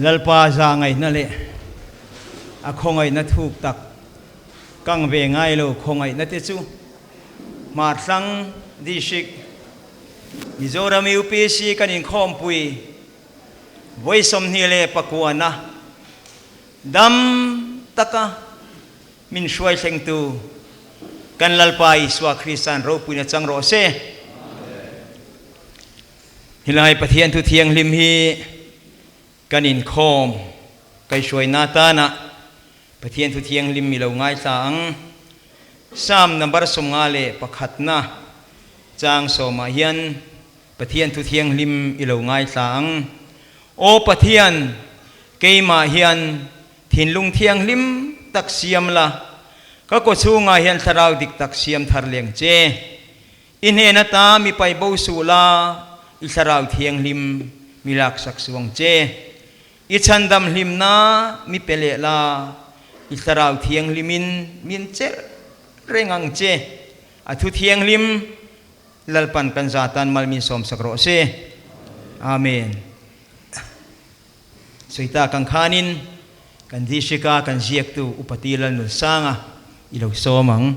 Lalpa zahngaihna leh a khawngaihna thuk tak kang ve ngai lo khawngaihna te chu Hmarthlang District Mizoram UPC kan inkhawmpui vawi 29na dam taka min hruai thlengtu kan Lalpa Isua Krista'n ropuina chang rawh se. Helai Pathian thu thianghlim hi kan inkhawm kaihhruaina atana Pathian thu thianghlim mi lo ngaithla ang. Psalm number 51na chang sawmah hian Pathian thu thianghlim i lo ngaithla ang. Aw Pathian, keimah hian thinlung thianghlim tak siam la, ka kawchhungah hian thlarau dik tak siam thar leng che. I hnen ata mi pai bo suh la, i thlarau thianghlim mi laksak suh ang che. I chhandam hlimna mi pe leh la, i thlarau thianghlimin min chelh reng ang che. A thu thianghlim Lalpan kan za tan mal min sawmsak rawh se. Amen. Sawi tak ang khanin kan district a kan ziaktu Upati Lalnunsanga i lo sawm ang.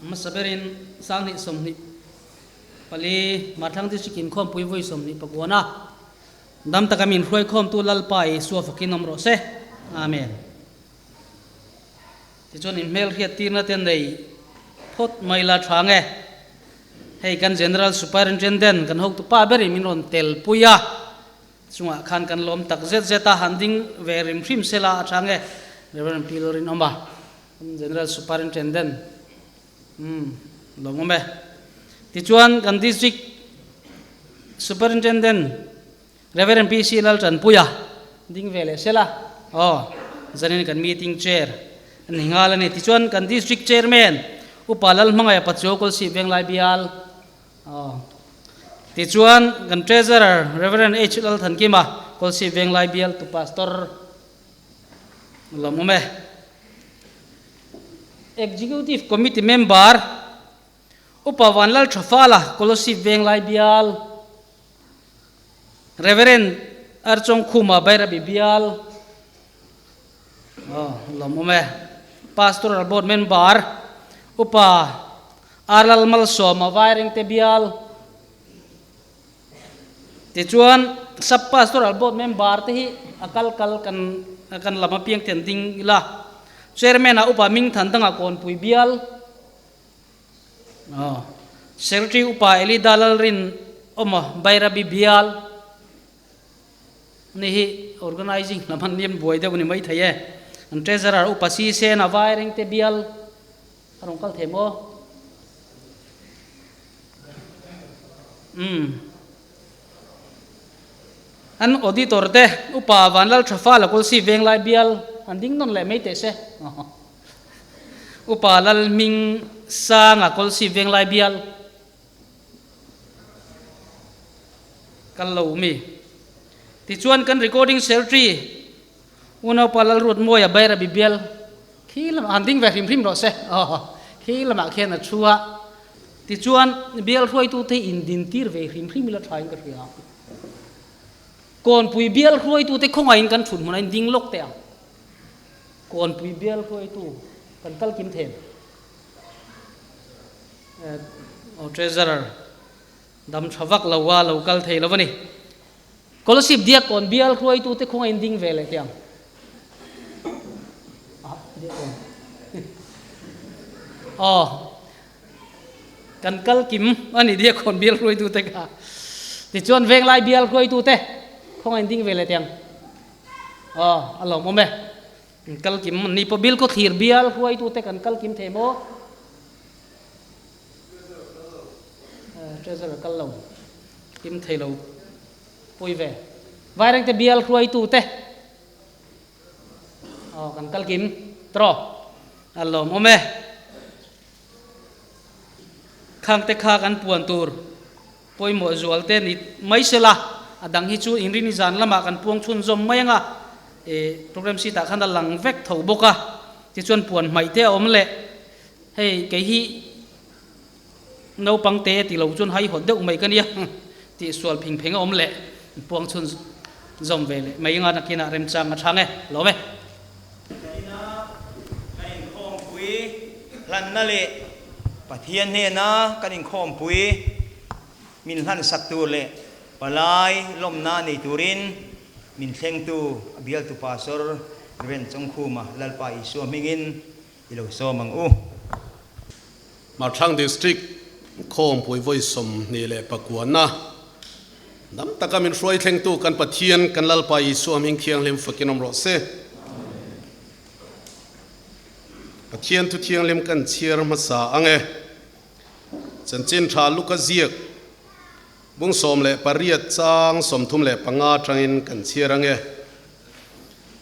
Hmasa berin 2024 Marthlang District inkhawmpui vawi 29 a dam taka min hruaikhawmtu Lalpa Isua fakin awm rawh se. Amen. Tichuan inhmelhriat tirna te nei phawt mai la tha nge. Hei kan General Superintendent kan hotu pa berin min rawn tel pui a, chungah khan kan lawm tak zet zet a, han ding ve rim hrim sela a tha nge. Reverend Pi Lalrinawma. General Superintendent umm lawm awm e. Tichuan kan District Superintendent Reverend PC Laltanpuia ding ve leh sela aw zanin kan meeting chair a ni nghal a ni. Tichuan kan District Chairman Upa Lalhmangaia Pachuau Kawlsih Venglai Bial aw tichuan kan Treasurer Reverend H Lalthankima Kawlsih Venglai Bial tu Pastor lawm awm e. Executive Committee Member, Upa Vanlal Thafala, Kolosip Venglai Bial, Reverend Archawngkhuma Bairabi Bial, aw lawm awm e. Pastoral Board Member, Upa Arlal Malsawma Vairengte Bial, Tichuan, Sub Pastoral Board member te hi a kal kal kan kan lam apiang te an ding ila. Chairman ah Upa Ming Than dangah Kawnpui bial, aw, Secretary Upa Elida Lalrin awma Bairabi bial ni hi organizing lam an niam buai deuh ni mai thei e. An Treasurer Upa Si Sena Vairengte bial a rawn kal thei maw? Umm. An auditor te upa Vanlal Thafa Lakulsi Venglai bial an ding nawn leh mai teh se. Upa Lalhming Sanga Kawlsi Venglai bial kal lo mi. Tichuan kan recording secretary Unaupa Lalruatmawia Bairabi bial khi lamah han ding ve hrim hrim rawh se. Aw, khi lamah khian a thu a. Tichuan, bial hruaitute hi indintir ve hrim hrim ila thain ka hria. Kawnpui bial hruaitute khawngaihin kan thut hmunah in ding lawk teh ang. Kawnpui bial hruaitu kan kal kim them. Aw, Treasurer dam tha vak lo a, lo kal thei lo a ni. Kolosip Diakkawn bial hruaitute khawng a inding ve leh teh ang. Diakkawn. Aw. Kan kal kim a ni Diakkawn bial hruaitute kha. Tichuan Venglai bial hruaitute khawng a inding ve leh teh ang. Aw, a lawmawm e. Kan kal kim an ni pawh Bilkhaw thlir bial hruaitute kan kal kim thei maw? Treasurer kal lo kim thei lo pui ve. Vairengte bial hruaitu te aw kan kal kim tawh a lawmawm e. Khangte kha kan puan tur pawimawh zual te ni mai sela a dang hi chu inrini zan lamah kan puang chhunzawm mai anga e program sheet ah khan a lang vek tho bawk a tichuan puan hmaih te a awm leh. Hei kei hi naupang te ti lo chuan haihawt deuh mai ka nia tih sual phing pheng a awm leh puang chhun zawm ve leh mai anga nakinah remchang a chhang e. Lawm e. China kan inkhawmpui hlanna leh Pathian hnena kan inkhawmpui min hlansak tur leh palai lawmna nei turin min thlengtu a bialtu Pastor Rev. Chawngkhuma Lalpa Isua hmingin i lo sawm ang u. Marthlang District khawmpui vawi 29na dam taka min hruai thlengtu kan Pathian kan Lalpa Isua hming thianghlim fakin awm rawh se. Pathian thu thianghlim kan chhiar hmasa ang e. Chanchin tha Luka ziak bung 18 chang 35 atangin kan chhiar ang e.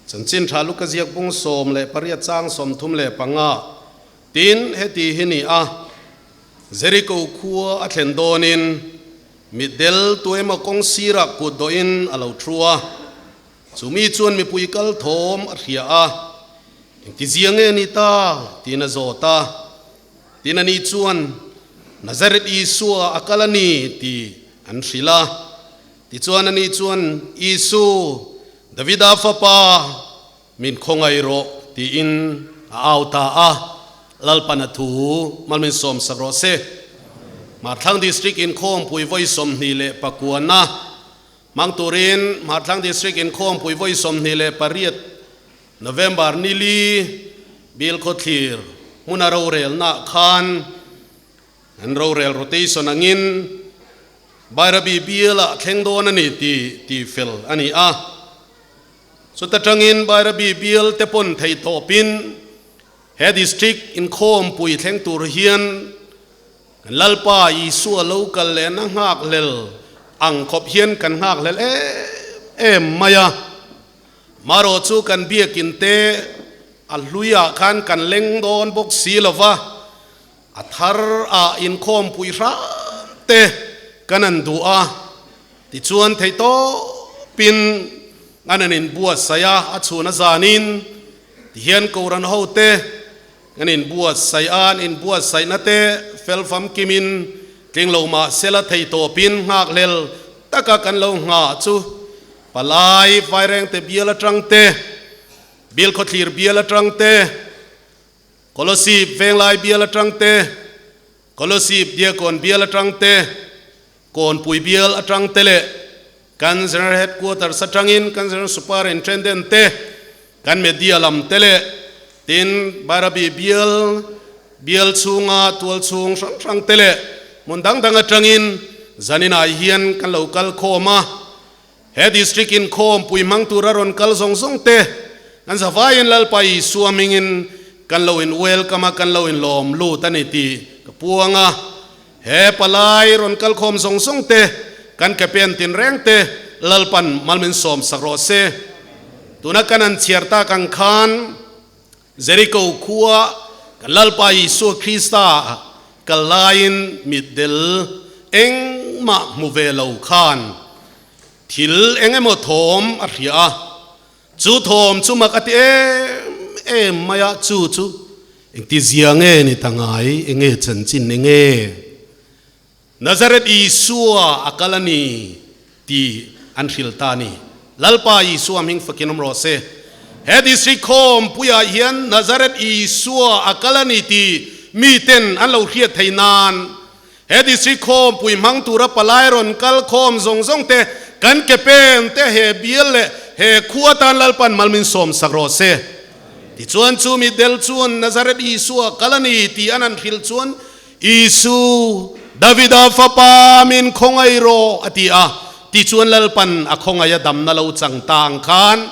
Chanchin tha Luka ziak bung 18 chang 35. Tin, heti hi ni a, Jeriko khua a thlen dawnin mitdel tuemaw kawng sirah kut dawhin a lo thu a, chumi chuan mipui kal thawm a hria a, Engtizia nge ni ta? tiin a zawt a. Tin, ani chuan, Nazareth Isua a kal a ni, tih an hrilh a. Tichuan ani chuan, Isu, Davida fapa, Min khawngaih rawh, tiin a au ta a, Lalpan a thu mal min sawm sak rawh se. Hmarthlang District inkhawmpui vawi 29na hmang turin Hmarthlang District inkhawmpui vawi 28 November nili Bilkhawthlir hmuna rorelnaah khan an rorel rotation angin Bairabi bialah thleng dawn a ni tih tihfel a ni a. Chuta tangin Bairabi bial te pawn theih tawpin he District inkhawmpui thleng tur hian kan Lalpa Isua lo kal leh na nghakhlel ang khawp hian kan nghakhlel em em mai a. Marawh chu kan biakin te a hluiah khan kan leng dawn bawk si lova, a thar ah inkhawmpui hram te kan an duh a. Tichuan theihtawpin an an inbuatsaih a, a chhun a zanin tihian Kohhran hote an inbuatsaih a, an inbuatsaihna te fel famkimin tling lo mah sela theihtawpin nghakhlel taka kan lo nghah chu palai Vairengte bial atang te, Bilkhawthlir bial atang te, Kolosip Venglai bial atang te, Kolosip Diakon bial atang te, Kawnpui bial atang te leh kan General Headquarters atangin kan General Superintendent te, kan media lam te leh tin Bairabi bial, bial chhunga tual chhung hrang hrang te leh hmun dang dang atangin zaninah hian kan lo kal khawm a. He District inkhawmpui hmang tura rawn kal zawng zawng te kan zavaiin Lalpa Isua hmingin kan lo in welcome a, kan lo in lawm lut a ni tih ka puang a. He palai rawn kal khawm zawng zawng te kan ke pen tinreng te Lalpan mal min sawm sak rawh se. Tuna kan han chhiar tak ang khan Jeriko khua kan Lalpa Isua Krista kal laiin mitdel engmah hmu ve lo khan thil eng emaw thawm a hria a, chu thawm chu mak a ti em em mai a, chu chu engtizia nge ni ta ngai, enge chanchin enge Nazareth Isua a kal a ni tih an hrilh ta a ni. Lalpa Isua hming fakin awm rawh se. He district khawmpuiah hian Nazareth Isua a kal a ni tih miten an lo hriat thei nan he district khawmpui hmang tura palai rawn kal khawm zawng zawng te kan ke pen te he bial leh he khua tan Lalpan mal min sawm sak rawh se. Tichuan chu mitdel chuan Nazareth Isua a kal a ni tih an han hrilh chuan Isu, Davida fapa min khawngaih rawh, a ti a. Tichuan Lalpan a khawngaih a damna lo chang ta ang khan,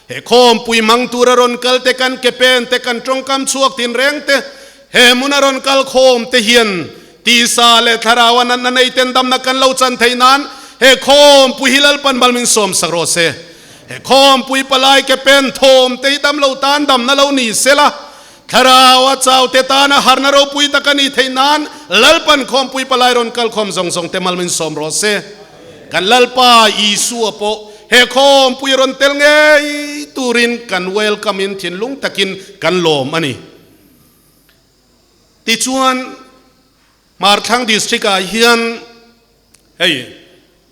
he khawmpui hmang tura rawn kal te, kan ke pen te, kan tawngkam chhuak tin reng te, he hmuna rawn kal khawm te hian tisa leh thlarau a natna nei ten damna kan lo chan theih nan he khawmpui hi Lalpan mal min sawm sak rawh se. He khawmpui palai ke pen thawm te hi dam lo tan damna lo ni sela, Thlarau a chau te tana harna ropui tak a nih theih nan Lalpan khawmpui palai rawn kal khawm zawng zawng te mal min sawm rawh se. Kan Lalpa Isua pawh he khawmpui rawn tel ngei turin kan welcome in thinlung takin kan lawm a ni. Tichuan Hmarthlang District ah hian hei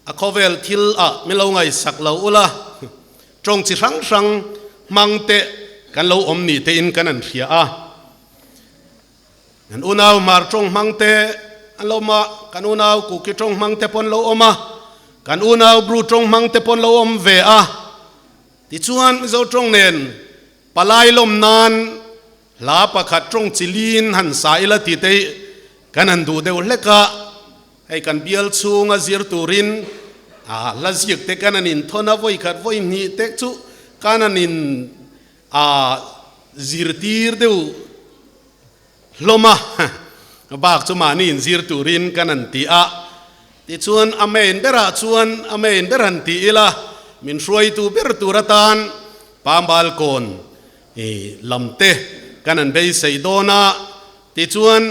a khawvel thil ah min lo ngaihsak lo ula. Tawng chi hrang hrang hmang te kan lo awm ni tein kan an hria a. Kan unau Hmar tawng hmang te an lo awm a, kan unau Kuki tawng hmang te pawh an lo awm a, kan unau Bru tawng hmang te pawh an lo awm ve a. Tichuan Mizo tawng nen palai lawm nan hla pakhat tawng chi lin han sa ila ti te hi kan han duh deuh hlek a. Hei kan bial chhunga zir turin a hla ziak te kan an inthawn a, vawi khat vawi hnih te chu kan an in a zirtir deuh hlawm a, bak chu mahni inzir turin kan han ti a. Tichuan a main berah chuan a main ber han ti ila, min hruaitu ber tur atan Pambal kawn lam te kan han beisei dawn a. Tichuan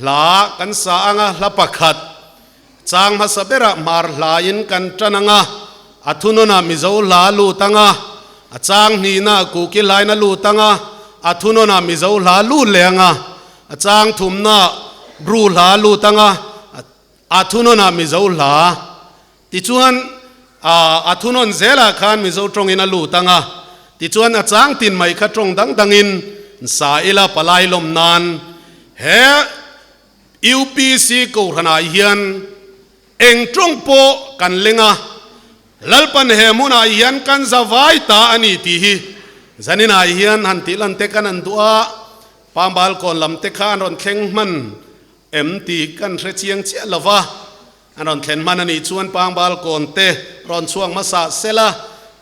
hla kan sa anga hla pakhat chang hmasa berah hmar hlain kan tan anga, a thunawna Mizo hla lut anga, a chang hnihna Kuki hlain a lut anga, a thunawna Mizo hla lut leh anga, a chang thumna Bru hla lut anga, a thunawna Mizo hla. Tichuan, a thunawn zelah khan Mizo tawngin a lut ang a, tichuan a chang tin mai kha tawng dang dangin sa ila palai lawm nan he UPC Kohhranah hian eng tawng pawh kan leng a, Lalpan he hmunah hian kan za vai ta a ni tih hi zaninah hian han tih lan te kan han duh a, Pambal kawn lam te kha an rawn thleng hman em tih kan hre chiang chiah lo va. An rawn thlen hman a nih chuan pangbal kawn te rawn chhuak hmasa sel a,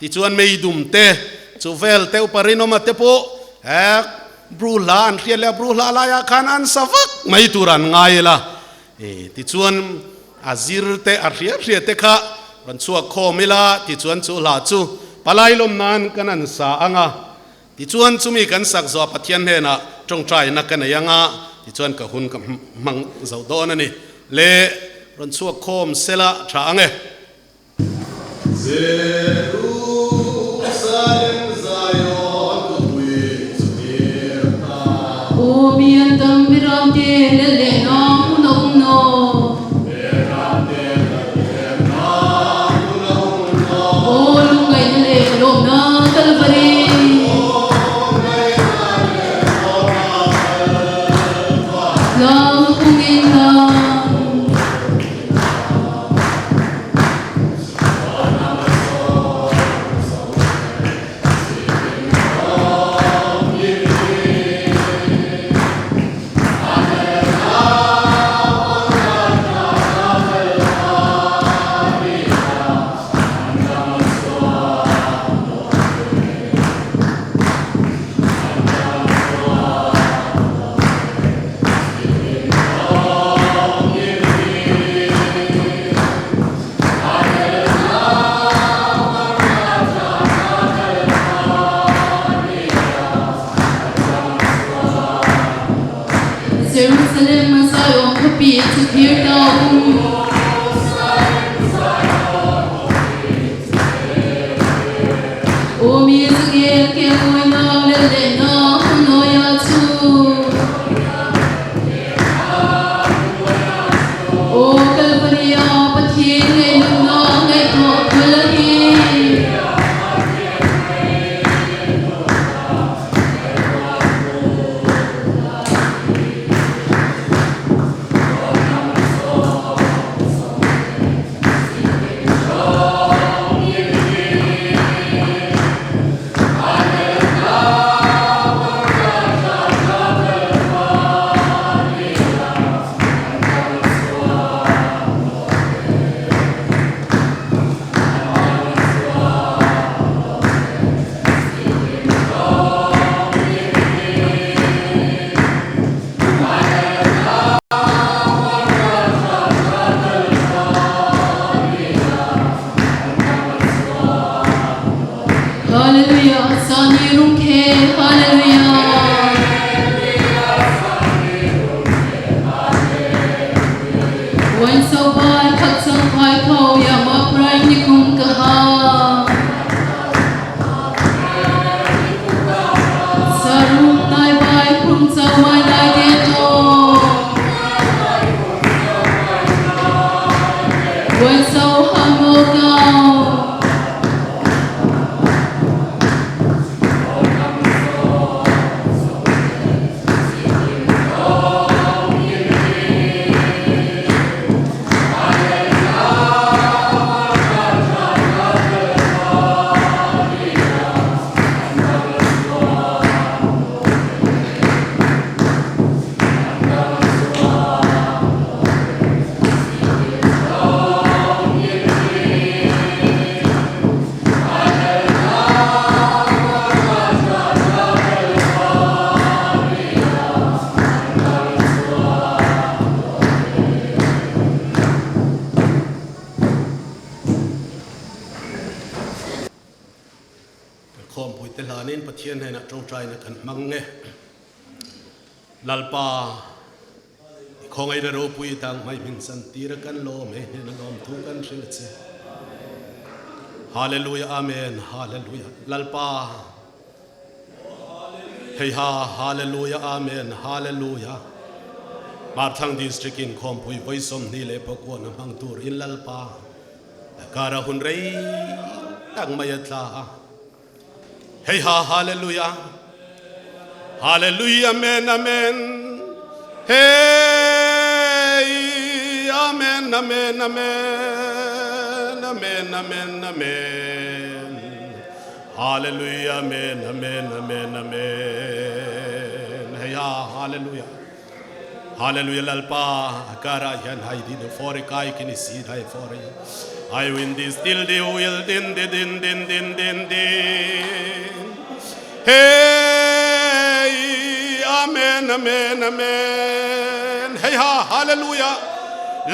tichuan meidum te chu vel te upa rinawma te pawh he bru hla an hriat leh a bru hla laiah khan an sa vak mai tur an ngai ila tichuan a zir te a hria hria te kha rawn chhuak khawm ila tichuan chu hla chu palai lawm nan kan an sa ang a. Tichuan chumi kan sak zawh Pathian hnenah tawngtaina ka nei anga tichuan ka hun ka hmang zo dawn a ni. Le rawn chhuak khawm sela tha ang e. Jerusalem Zion khawpui chu tir ta. Aw mi an tam miram te lel leh na hun a um no. Miram te lal leh na hun a um no. Aw lungngaihna leh lawmna Kalvari. Lungngaihna leh lawmna Kalvari. Tlang phungin tlang. Jerusalem a Zion khuapi cu thir ta um. Aw mi zangel kelkawinak le lehnak hmunawi ah cu. Aw Kalvari ah Pathian ngaihlonak ngaihtuah phal a hi. Hallelujah, Sani rungkhe, Hallelujah. Wan so bai khak chang phai tho ya ma prai ni kum ka ha. Sarum nai bai khum chau mai nai de to. Wan so ha ngo gao. te hlanin Pathian hnenah tawngtaina kan hmang nge. Lalpa, i khawngaihna ropui tang hmai hmin chan tira kan lawm e hnena lawmthu kan hrilh che. Hallelujah Amen Hallelujah Lalpa Heiha Hallelujah Amen Hallelujah Hmarthlang District in khawmpui vawi 24 a hmang tur in Lalpa Kara hun rei tak mai a tla a. Heiha Hallelujah Hallelujah Amen Amen Hey Amen Amen Amen Amen Amen Amen Hallelujah Amen Amen Amen Amen Heiha Hallelujah Hallelujah Lalpa kara hian hai di de fore kai kini si dai fore I win this till the will din din din din din din din Hey Amen Amen Amen Hey ha Hallelujah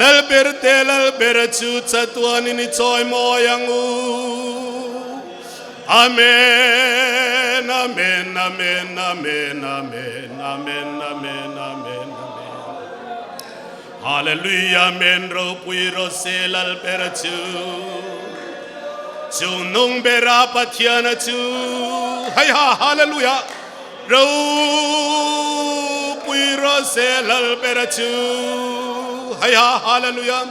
Lal ber te lal ber chu chatuan in i chawi mawi ang u Amen, amen, amen, amen, amen, amen, amen, amen, amen. Hallelujah, amen, ropui ro se lal ber chu. Chu nung bera Pathian chu. Hei ha, hallelujah. Ropui ro se lal ber chu. Hei ha, hallelujah.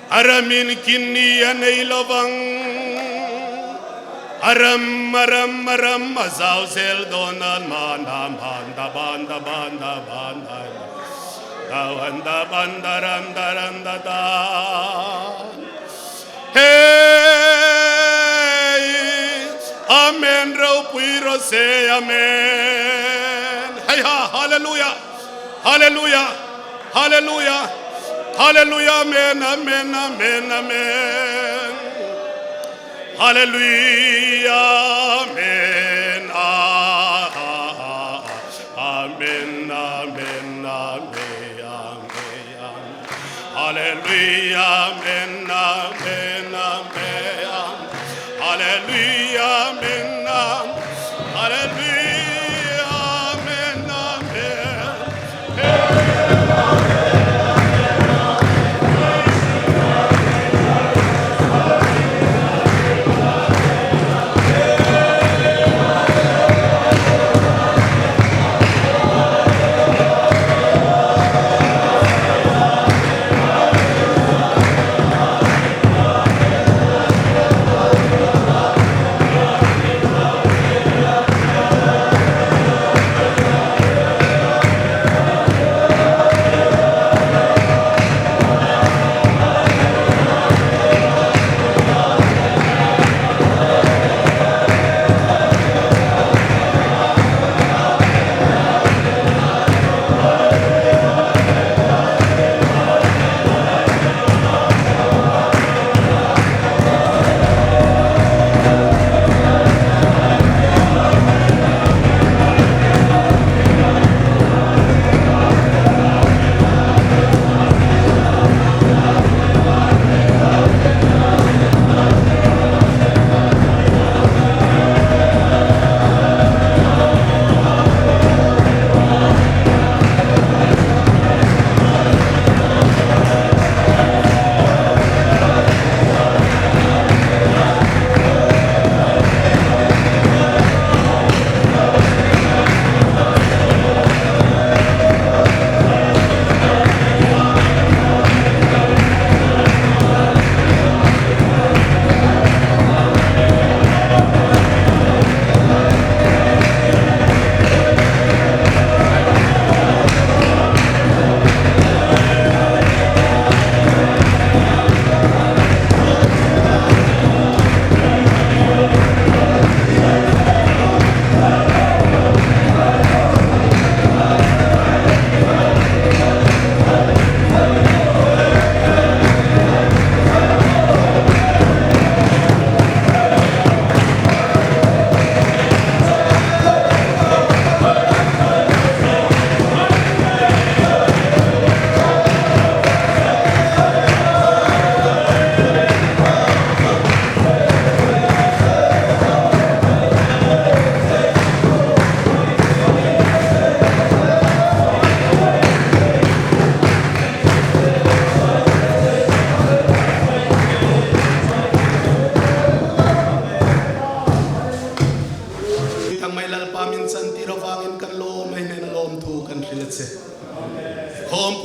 Aramin kinni a nei lovang. Aram aram aram a zau zel dawn a man a man da ban da ban da ban da da ban da ban da ram da ram da da Hey Amen ropui ro se Amen Hei ha Hallelujah Hallelujah Hallelujah Hallelujah Amen Amen Amen Amen Hallelujah Amen Amen Amen Amen Amen Hallelujah Amen Amen Amen Hallelujah Amen Hallelujah Amen Amen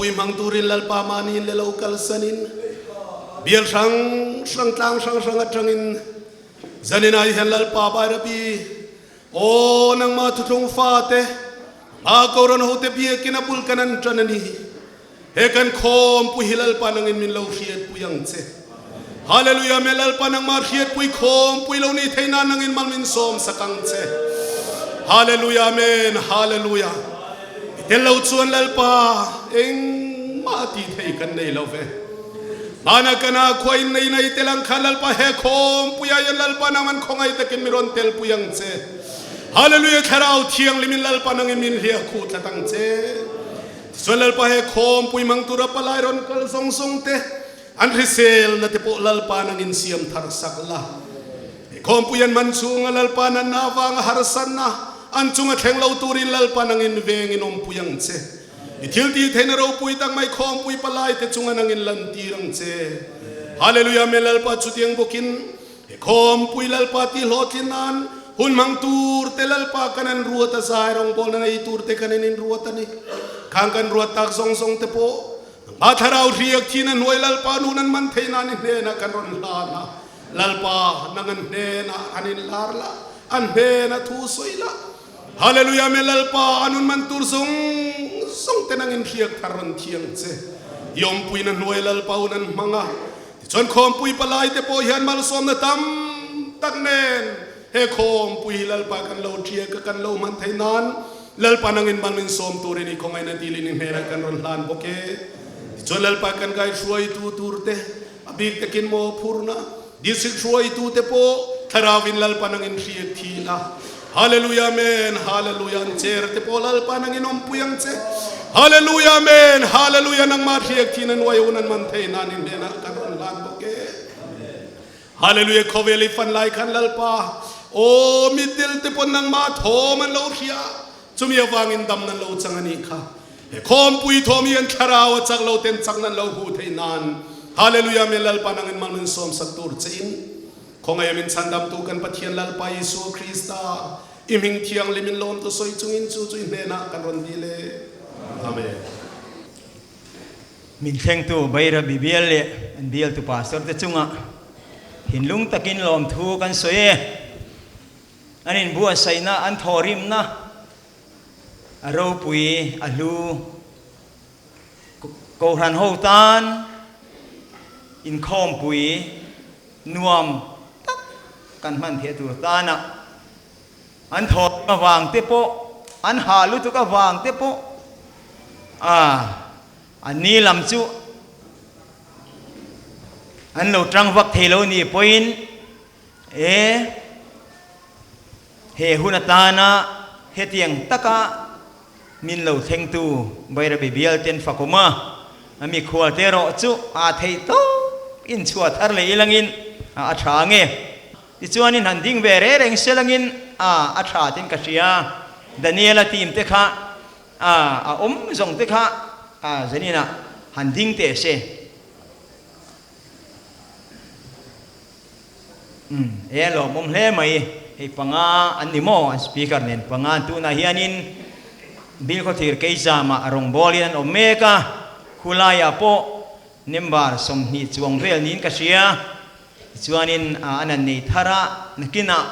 Khawmpui hmang turin Lalpa mahniin le lo kalsanin bial hrang hrang tlang hrang hrang atangin zanin ah hian Lalpa Bairabi aw nangmah thuthlung fate a Kohhran hote biakin a bul kan an tan a ni. He kan khawmpui hi Lalpa nangin min lo hriatpui ang che. Hallelujah me Lalpa nangmah hriatpui khawmpui lo ni thei nan nangin mal min sawm sak ang che. Hallelujah amen hallelujah. I tel lo chuan Lalpa engmah a ti thei kan nei lo ve. Hmana kana khua in nei nei tel ang khan Lalpa he khawmpui ah hian Lalpa nangman khawngaih takin mi rawn telpui ang che. Hallelujah Thlarau Thianghlim in Lalpa nangin min hliah khuh tlat ang che. Tichuan Lalpa he khawmpui mang tura palai rawn kal zawng zawng te an hriselna te pawh Lalpa nangin siam thar sak la. He khawmpui an man chhunga Lalpa nanna avanga harsatna an chunga thleng lo turin Lalpa nangin vengin awmpui ang che. I thil tih theihna ropui tak mai khawmpui palai te chunga nangin lantir ang che. Hallelujah Amen Lalpa chutiang bawkin He khawmpui Lalpa ti hlawhtlin nan hun hmang tur te Lalpa kan an ruat a zai rawngbawlna nei tur te kan in inruat a ni. Khang kan ruat tak zawng zawng te pawh nangmah thlarau hriak thin a hnuai Lalpa nun an man theih nan i hnenah kan rawn hlan a. Lalpa nang an hnenah an inlar la, an hnenah thu sawi la. Hallelujah Amen Lalpa a nun man tur zawng zawng te nang in hriak thar rawn thiang che. I awmpuina hnuai Lalpa hun an hmang a. Tichuan khawmpui palai te pawh hian malsawmna tam tak nen he khawmpui hi Lalpa kan lo ṭhiak a, kan lo hman theih nan Lalpa nangin mal min sawm turin i khawngaihna dilin i hnenah kan rawn hlan bawk e. Tichuan Lalpa kan kaihruaitu tur te, a bik takin mawhphurhna, district hruaitu te pawh thlarauin Lalpa nangin hriat thi la. Hallelujah Amen Hallelujah an cher te pawh Lalpa nangin awmpui ang che Hallelujah Amen Hallelujah nangmah hriak thin an uai hun an man thei nan i hnenah kan rawn hlan bawk e Hallelujah khawvel i fan lai khan Lalpa aw mitdel te pawn nangmah thawm an lo hria chumi avangin dam nan lo chang a nih kha he khawmpui thawm hi an thlarau a chak lo ten chak nan lo hu thei nan Hallelujah Amen Lalpa nangin mal min sawm sak tur che in Khawngaih min chhandamtu kan Pathian Lalpa Isua Krista, i hming thianghlim in lawmtu sawi chungin chu chu i hnenah kan rawn dil e. Amen. Min thlengtu Bairabi bial leh an bialtu pastor te chungah thinlung takin lawmthu kan sawi e. An inbuatsaihna, an thawhrimna a ropui, a hlu. Kohhran ho tan inkhawmpui nuam tak kan hman theih tur tana an thawm avang te pawh, an hah lutuk avang te pawh a an ni lam chu an lo tang vak thei lo ni pawhin e he hun atana hetiang taka Min lo thlengtu Bairabi bial ten fakawm a, a mikhual te erawh chu aa theih tawp in chhuah thar leh ilangin a a tha ange. Tichuanin han ding ve reng reng selangin a a tha tin ka hria. Daniela team te kha a a awm zawng te kha a zaninah han ding teh se. Umm e lawmawm hle mai hei panga an ni maw an speaker nen panga an tunah hianin Bilkhawthlir Keizamah a rawngbawlin an awm mek a khulaiah pawh member 20 chuang vel niin ka hria tichuanin an an nei thar a nakinah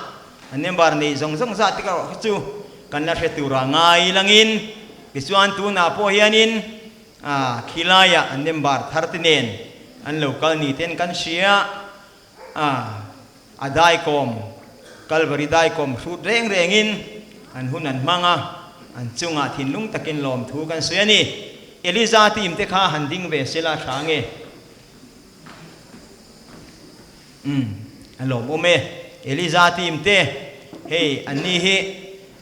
an member nei zawng zawng zat te erawh kha chu kan la hre turah ngai langin tichuan tunah pawh hianin A, khilaiah an member thar te nen an lo kal ni ten kan hria a, a daikawm, Kalvari daikawm hrut reng rengin an hun an hmang a, an chungah thinlung takin lawmthu kan sawi a ni. Eliza team te kha han ding ve sela tha nge? Umm, a lawmawm e. Eliza team te, hei anni hi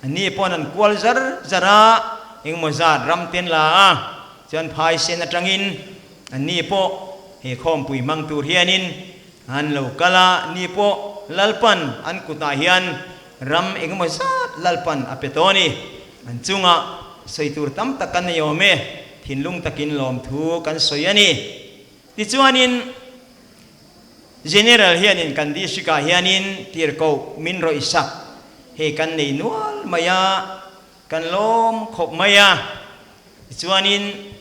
Anni pawn an kual zar zar a, engemaw zat ram te an la a, chuan phai sen atangin anni pawh he khawmpui hmang tur hianin an lo kal a, anni pawh Lalpan an kutah hian ram engemaw zat Lalpan a pe tawh a ni. An chungah sawi tur tam tak kan nei awm e, thinlung takin lawmthu kan sawi a ni. Tichuanin General hianin kan district ah hianin tirhkoh min rawih sak hei kan nei nual mai a, kan lawm khawp mai a. Tichuanin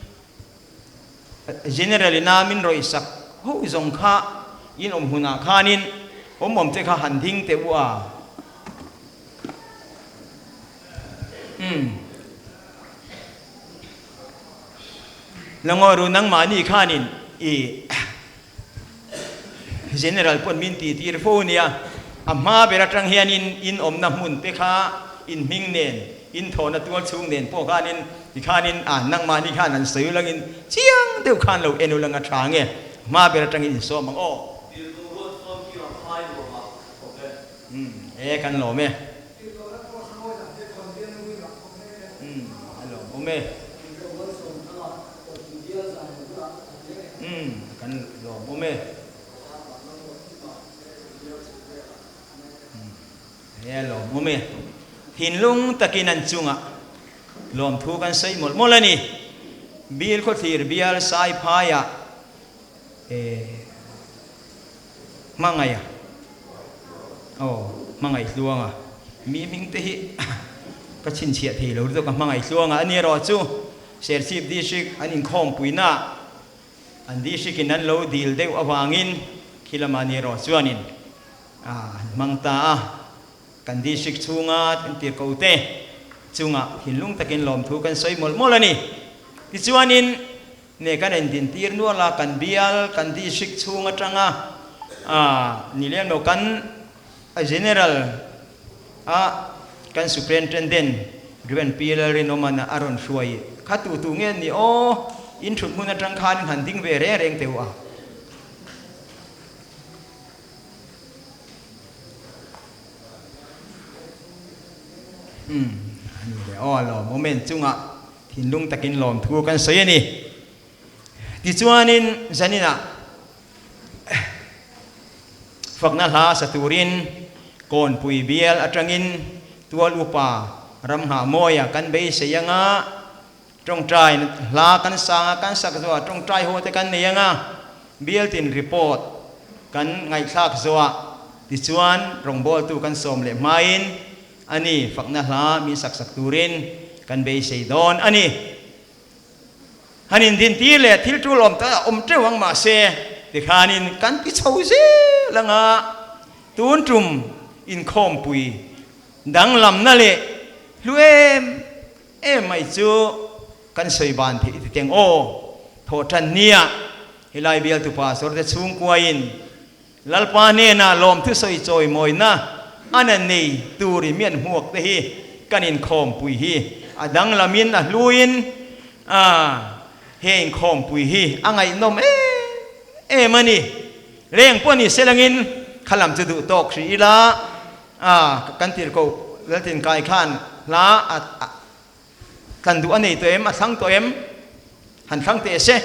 General ina min rawih sak ho zawng kha in awm hunah khanin awm awm te kha han ding teh u a. Umm. Langaw ru nangmahni khanin i General pawn min ti tir fo nia, a hma ber atang hianin in awmna hmun te kha in hming nen, in thawhna tual chhung nen pawh khanin tikhanin a nangmahni khan an sawi ulangin chiang deuh khan lo en ulang a tha nge, hma ber atangin in sawm ang aw. Umm e kan lawm e. Umm a lawmawm e. Umm kan lawmawm e. Umm e a lawmawm e. Thinlung takin an chungah lawmthu kan sawi mawlh mawlh a ni. Bil khawthlir bial Saiphaiah e Hmangaih a aw Hmangaih Tluanga mi hming te hi ka chhinchhiah thei lo lutuk a Hmangaih Tluanga a ni erawh chu Serchhip District an inkhawmpuina an District in an lo dil deuh avangin khi lama ni erawh chuanin an hmang ta a, kan District chhunga kan tirhkoh te chungah thinlung takin lawmthu kan sawi mawlh mawlh a ni. Tichuanin Ne kan indin tir nual a, kan bial, kan district chhung atanga ni lem lo kan general a kan superintendent Rev. Pi Lalrinawmana a rawn hruai kha tu tu nge ni aw, in thut hmun atang khan in han ding ve reng reng teh u a. Umm a ni le aw lawmawm en chungah Thinlung takin lawmthu kan sawi a ni. Tichuanin zaninah fakna hla sa turin Kawnpui bial atangin Tual Upa Ramnghahmawia kan beisei anga tawngtai hla kan sang a, kan sak zawh tawngtai ho te kan nei anga bialtin report kan ngaihthlak zawh tichuan rawngbawltu kan sawm leh hmain A ni, fakna hla min sak sak turin kan beisei dawn a ni. Han indintir leh thil tul awm tak a awm teuh ang mahse tikhanin kan ti chho zel anga tun tum inkhawmpui danglamna leh hlu em em mai chu kan sawi ban theih ti teng aw thawhtan nia helai bialtu pastor te chhungkuain Lalpa hnenah lawmthu sawi chawimawina a na nei tur i mian hmuak te hi kan inkhawmpui hi a danglamin a hluin a he inkhawmpui hi a ngaihnawm em em a ni. Reng pawh ni selangin kha lam chu duh tawk hrih ila a kan tirhkoh Laltinkai khan hla a tlan duh a nei tawh em a thlang tawh em han thlang teh se.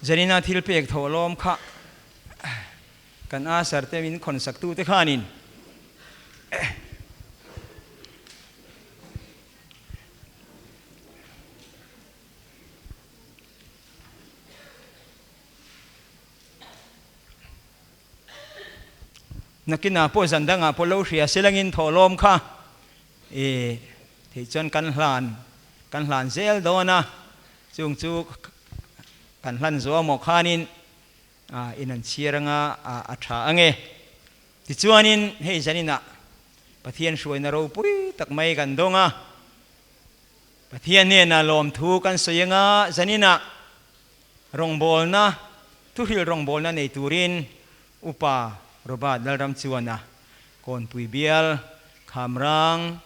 Zarina thil pek tho alawm kha kan Asar te min khawn sak tu te khanin Nakinah pawh zan dangah pawh lo hria se langin thawhlawm kha. I theih chuan kan hlan kan hlan zel dawn a, chung chu kan hlan zuah maw khanin in an chhiar anga a tha ange. Tichuanin hei zaninah Pathian hruaina ropui tak mai kan dawng a, Pathian hnenah lawmthu kan sawi anga zaninah rawngbawlna, thuhril rawngbawlna nei turin Upa Robert Lalramchuana Kawnpui bial Khamrang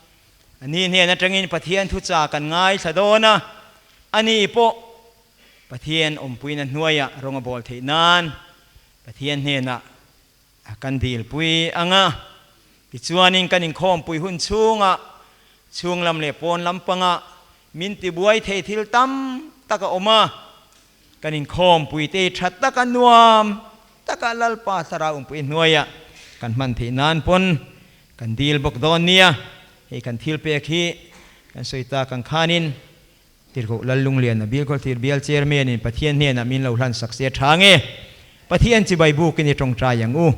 a ni hnen atangin Pathian thucha kan ngaithla dawn a, ani pawh Pathian awmpuina hnuaiah rawng a bawl theih nan Pathian hnenah kan dilpui ang a, tichuanin kan inkhawmpui hun chhungah chhung lam leh pawn lampangah min tibuai thei thil tam tak a awm a, kan inkhawmpui te hi tha taka nuam taka Lalpa Thlarau awmpui hnuaiah kan hman theih nan pawn kan dil bawk dawn nia, hei kan thil pek hi kan sawi tak ang khanin Tirhkoh Lallungliana Bilkhawthlir Bial Chairman in Pathian hnenah min lo hlan sak se tha nge? Pathian chibai bukin i tawngtai ang u.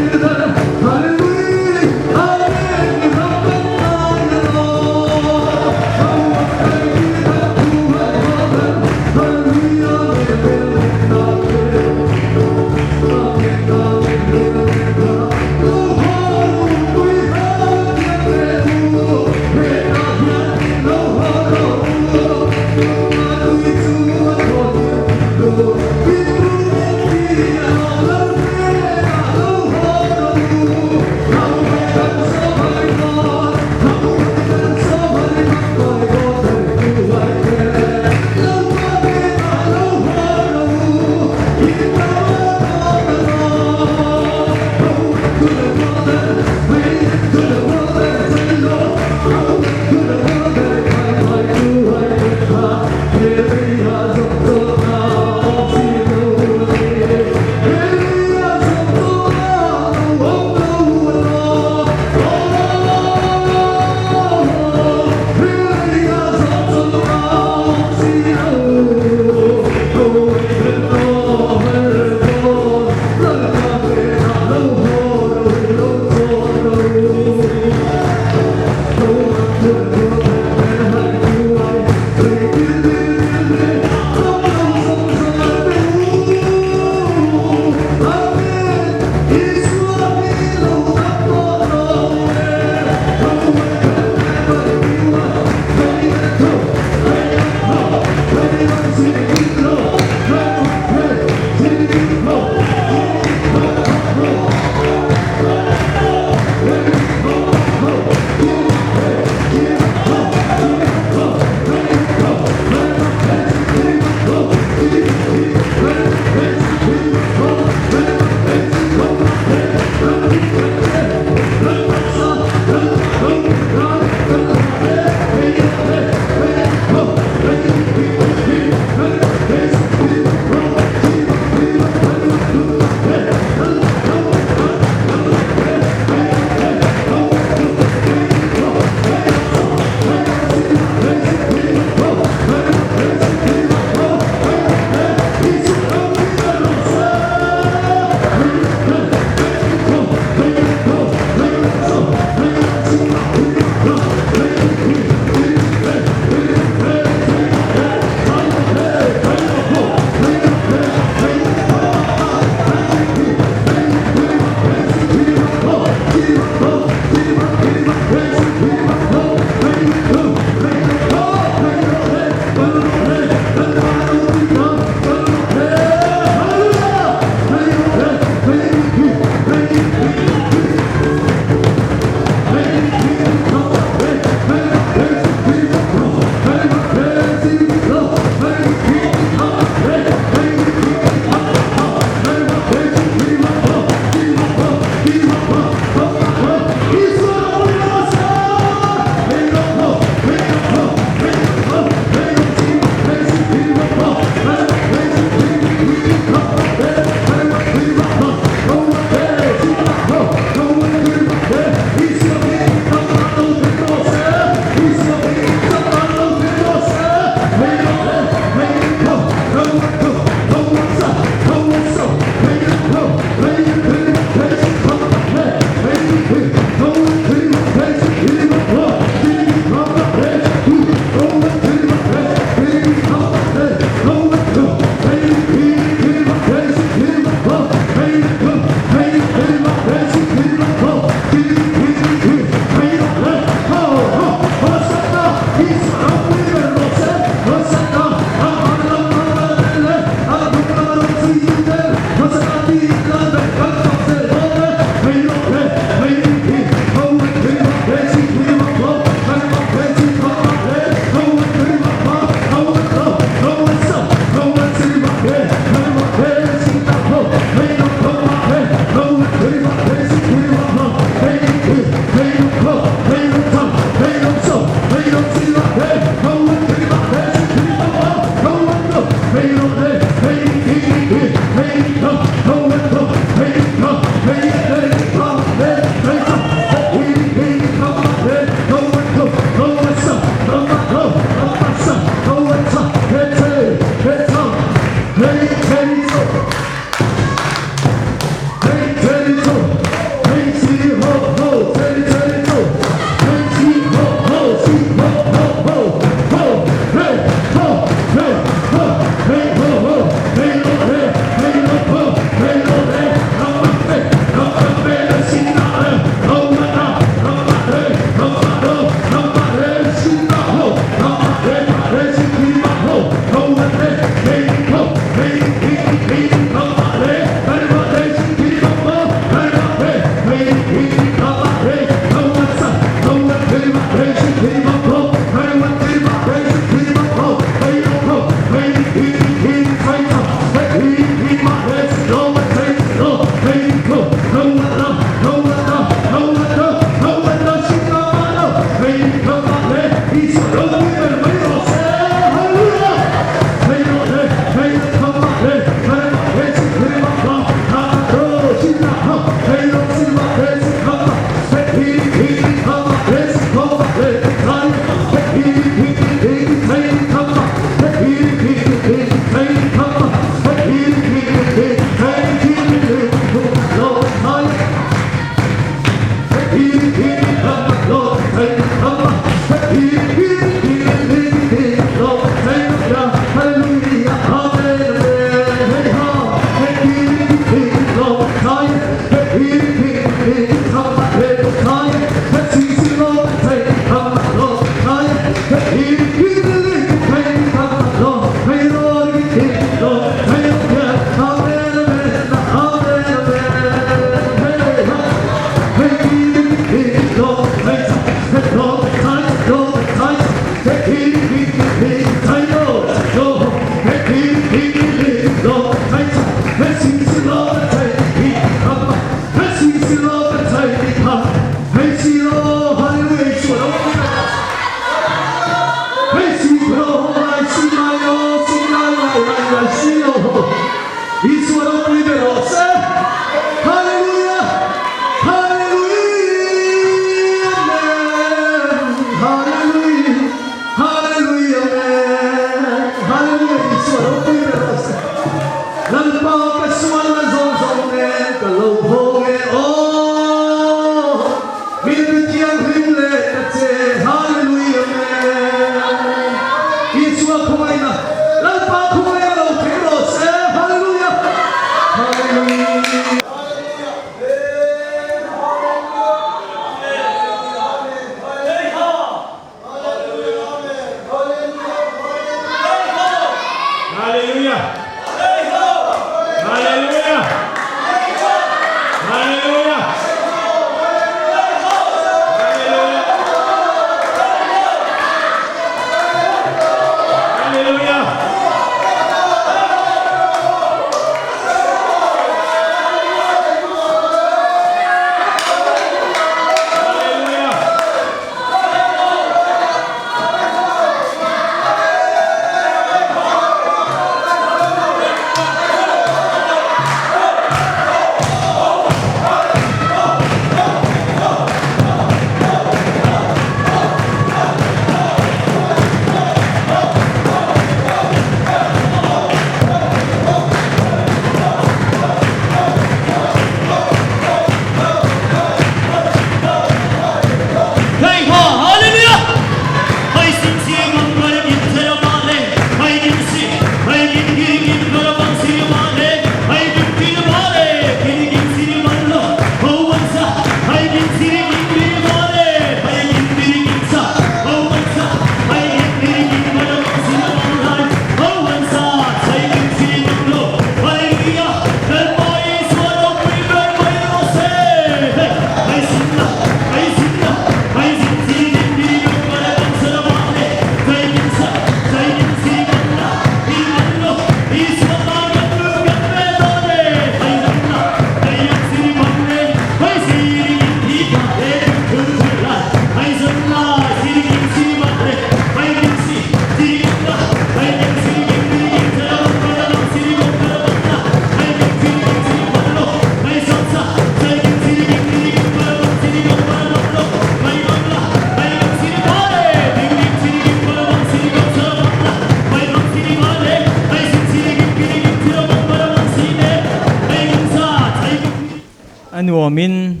A nuamin,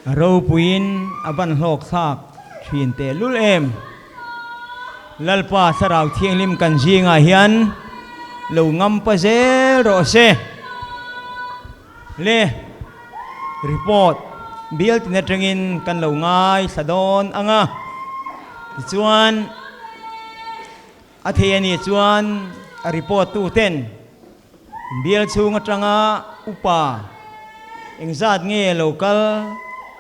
a ropuiin a van hlawk thlak thin tehlul em? Lalpa Thlarau Thianghlim kan zingah hian lo ngampa zel rawh se. Le report bial tin atangin kan lo ngaithla dawn ang a, tichuan a thei a nih chuan a report tu ten bial chhung atanga upa engzat nge lo kal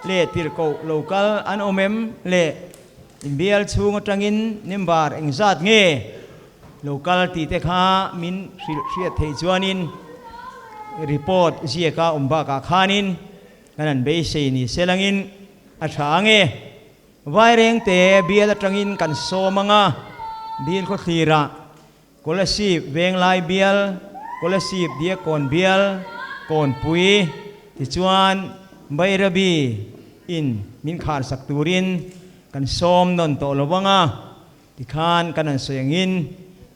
leh tirhkoh lo kal an awm em le bial chhung atangin member engzat nge Lo kal tih te kha min hrilh hriat theih chuanin report ziaka awm bakah khanin kan han beisei ni se langin a tha ang e. Vairengte bial atangin kan sawm ang a, Bill khawthlirah Kolasib Venglai bial, Kolasib Diakkawn bial, Kawnpui tichuan Bairabi in min kharsak turin kan sawm nawn tawh lo ang a. Tikhan kan han sawi angin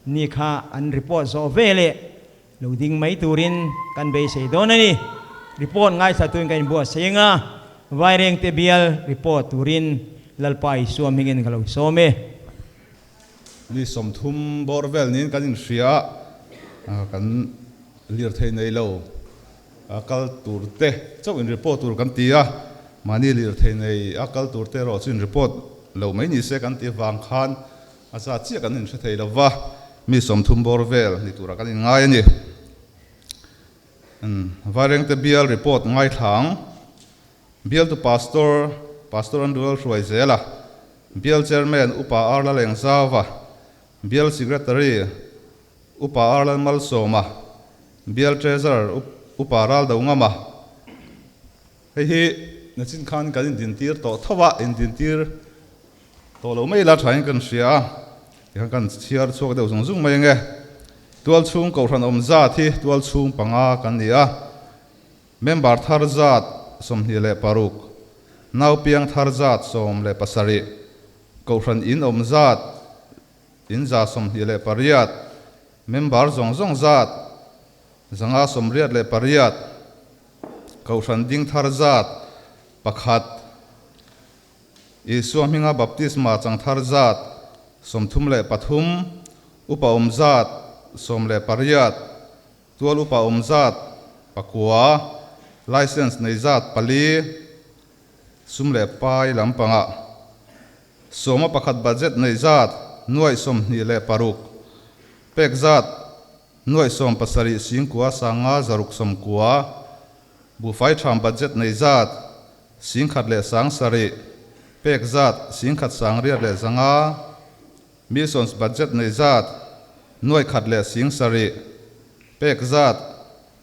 ni kha an report zawh ve leh lo ding mai turin kan beisei dawn a ni. Report ngaithla tuin kan inbuatsaih anga Vairengte bial report turin Lalpa Isua hmingin ka lo sawm e. Ni 30 bawr vel niin kan inhria a, kan lirthei nei lo kal tur te chauh in report tur kan ti a, mahni lirthei nei a kal tur te erawh chu in report lo mai ni se kan tih avang khan a zat chiah kan inhre thei lo va, mi 30 bawr vel ni turah kan inngai a ni. Vairengte bial report ngaithlang, Bialtu Pastor, Pastor Andrew Lalhruaizela, Bial Chairman Upa R Lalengzauva, Bial Secretary Upa R Lalmalsawma, Bial Treasurer Upa Raldongama. Hei hi nachin khan kan indintir tawh tho a, indintir tawh lo mai la thain kan hria a, tikhan kan chhiar chhuak deuh zung zung mai ange. Tualchhung Kohhran awm zat hi tualchhung panga kan ni a, member thar zat 26, naupiang thar zat 17, Kohhran in awm zat In 128, member zawng zawng zat 588, Kohhran ding thar zat pakhat, Isua hminga baptisma chang thar zat 33, upa awm zat 18, tual upa awm zat pakua, license nei zat pali, sum leh pai lampangah. 11 budget nei zat nuaih 26, pek zat nuaih 17 singkua sanga zaruk sawmkua, buhfai tham budget nei zat 10,000 leh 7,000, pek zat 10,000 sangriat leh 500, missions budget nei zat nuaih 1 leh 7,000, pek zat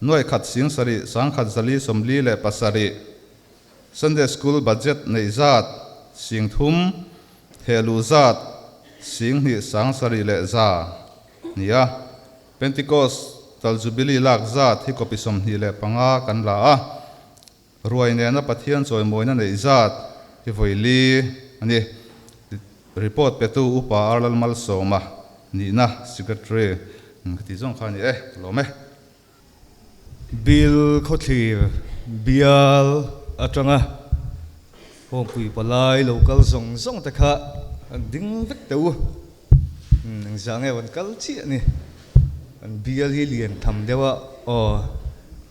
nuaih 1 7,000 10,000 zali 47, Sunday School budget neih zat 30,000, thehluh zat 2,000 7,000 leh 100 ni a. Pentecostal Jubilee lak zat hi copy 25 kan la a. Ruai nena Pathian chawimawina neih zat hi vawi li a ni. Report petu Upa R Lalmalsawma nihna Secretary ka tih zawng kha a ni e, ka lawm e. Bill khawthlir bial atanga hawngpui palai lo kal zawng zawng te kha an ding vek teh u. Engzah nge an kal chiah ni? An bial hi lian tham deuh a, aw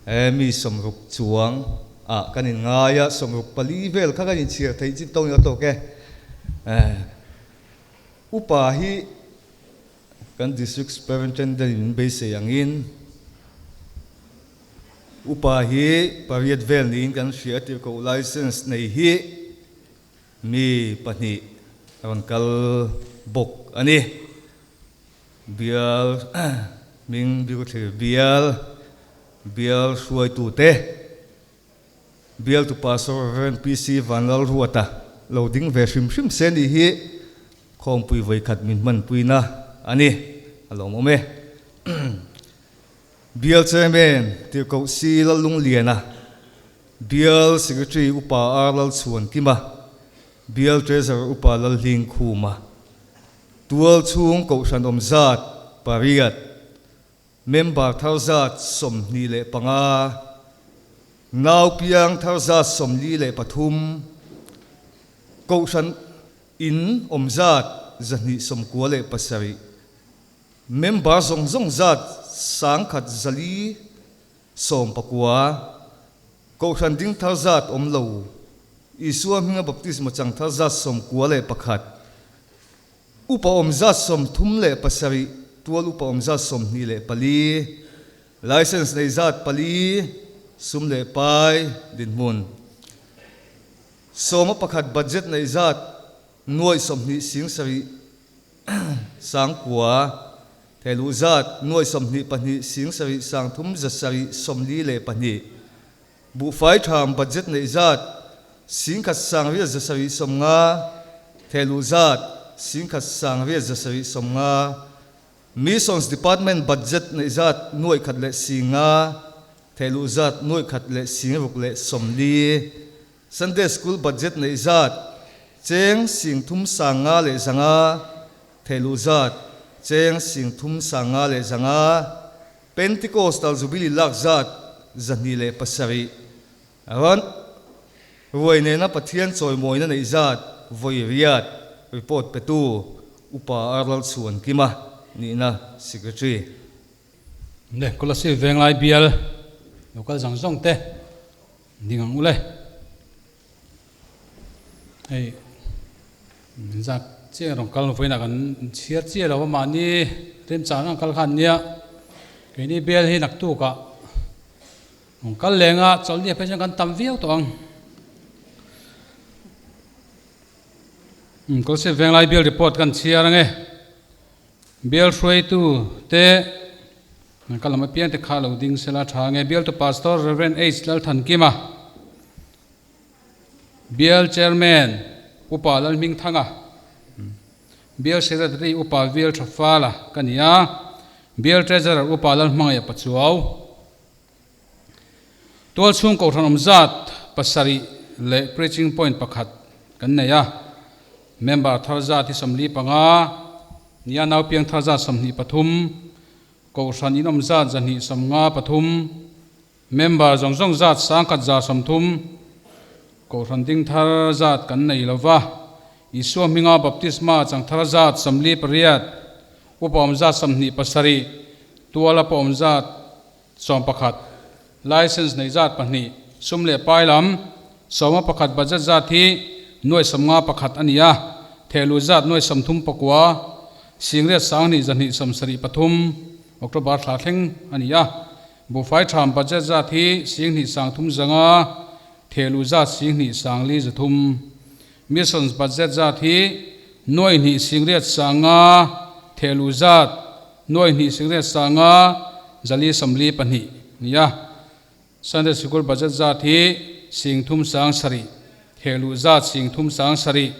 he mi 60 chuang ah kan in ngai a, 64 vel kha kan inchhiar theih chin tawng a tawk e. Upa hi Kan District Superintendent in min beisei angin upa hi pariat vel niin kan hria tirhkoh license nei hi mi pahnih a rawn kal bawk a ni. Bial hming Biruthlir bial, bial hruaitute, Bialtu Pastor Rev. PC Vanlalruata lo ding ve hrim hrim se nih hi khawmpui vawikhat min hmanpuina a ni. A lawmawm e. Bial Chairman Tirhkoh C Lallungliana, Bial Secretary Upa R Lalchhuankima, Bial Treasurer Upa Lalhlingkhuma, Tualchhung Kohhran awm zat pariat, Member thar zat 25. Nau piang thar zat 43, Kohhran in awm zat 297, Member zawng zawng zat 1149, Kohhran ding thar zat awm lo, Isua hminga baptisma chang thar zat 91, Upa awm zat 37, tual upa awm zat 24, License nei zat pali, sum leh pai dinhmun. 11 budget nei zat nuai 20 7 9,000, theiluh zat nuai 22 7 3 7 42, buhfai tham budget nei zat 1 8 750, theiluh zat 1 8 750, Missions Department budget neih zat nuaih khat leh 5,000, theiluh zat nuaih khat leh sing ruk leh 40, Sunday School budget neih zat cheng 3 500 leh 500, theiluh zat cheng 3 500 leh 500, Pentecostal Jubilee lak zat 207, ran ruai nena Pathian chawimawina neih zat vawi riat, report petu Upa Arlal Chhuan Kima nihna Secretary. Le Kolasib Venglai bial local zawng zawng te ding ang u le. Hei zak chiang rawn kal vawiinah kan chhiar chiah lo a mahni remchang ang kal khan nia keini bial hi naktukah rawn kal lenga chawlhni ah phei chuan kan tam viau tawh ang. Kolasib Venglai bial report kan chhiar ange. Bial hruaitu te ka lam apiang te kha lo ding sela tha ange. Bialtu Pastor Rev. H Lalthankima, Bial Chairman Upa Lalhmingthanga, Bial Secretary Upa Vil Thafala ka ni a, Bial Treasurer Upa Lalhmangaih Pachuau. Tualchhung kohhran awm zat pasarih leh preaching point pakhat kan nei a. Member thar zat hi 45, nia naupiang thar zat 23, kohhran in awm zat 253, member zawng zawng zat 1130, kohhran ding thar zat kan nei lo va. Isua hminga baptisma chang thar zat 48, upa awm zat 27, tuala pawh awm zat 11, license nei zat pahnih, sum leh pai lam 11 budget zat hi nuai 51 a ni a, thehluh zat nuai 39, singriat 2 273, October thla thleng a ni a, buhfai tham budget zat hi 2 3 500, thehluh zat 2 5 300, missions budget zat hi nuai hnih singriat 5,000, thehluh zat nuai hnih singriat 5,000, zali 42 ni a. Sunday School budget zat hi 3 7,000, thehluh zat 3 7,000,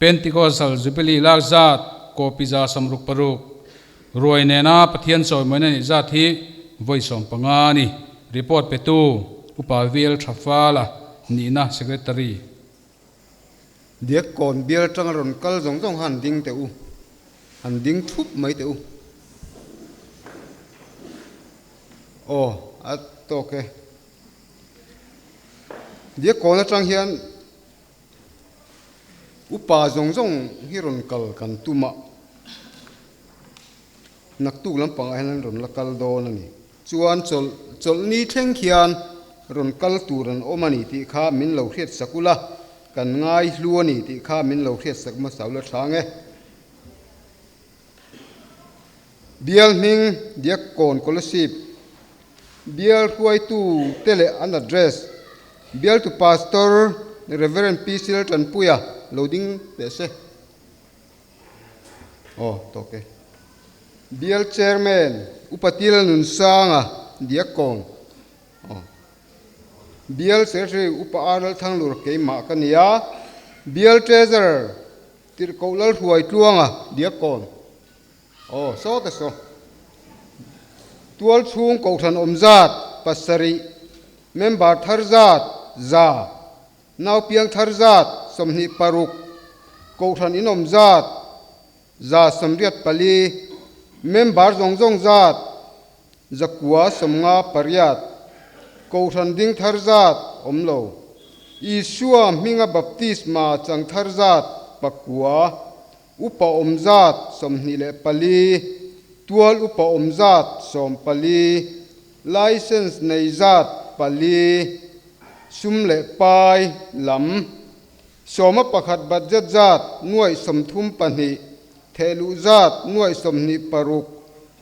Pentecostal Jubilee lak zat kopi za 66, ruai nena Pathian chawimawina neih zat hi vawi 15 ni. Report petu Upa Vil Thafala nihna Secretary. Diak kawn bial atanga rawn kal zawng zawng kha han ding teh u, han ding thup mai teh u. Aw, a tawk e. Diak kawn atang hian upa zawng zawng hi rawn kal kan tum a, naktuk lampangah hian an rawn la kal dawn a ni. Chuan chawlh chawlhni thleng khian rawn kal tur an awm a ni tih kha min lo hriat sak ula, kan ngai hlu a ni tih kha min lo hriat sak hmasa ula tha nge. Bial hming Diakkawn Kolasib, Bial hruaitu te leh an address, Bialtu Pastor Rev. PC Laltanpuia lo ding teh se. Aw, tawk e. Bial Chairman Upa Til Nunsanga Diakkawn. Aw. Bial Secretary Upa R Lalthanglur keimah ka ni a. Bial Treasurer Tirhkoh Lalhruai Tluanga Diakkawn. Aw, saw ta saw. Tual chhung kohhran awm zat pasarih, member thar zat 100, naupiang thar zat 26, kohhran in awm zat 184, member zawng zawng zat 958. Kohhran ding thar zat awm lo. Isua hminga baptisma chang thar zat pakua, upa awm zat 24, tual upa awm zat 14, license nei zat pali, sum leh pai lam, 11 budget zat nuai 32, thehluh zat nuai 26,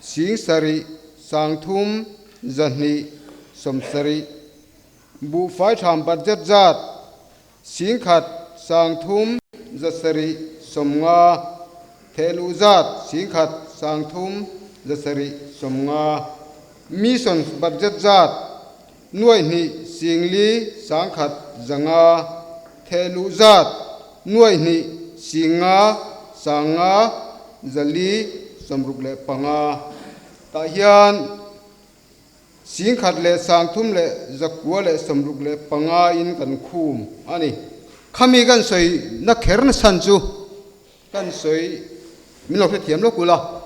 7 30 270, buhfai tham budget zat 10 3 750, thehluh zat 10 3 750, mission budget zat nuai hnih 4 1 500, thehluh zat nuai hnih 5 5 465. Tah hian 1,000 leh 300 leh 900 leh 65 in kan khum ani. Khami kan soi na kher na chan chu kan soi min lo hrethiam lo kula.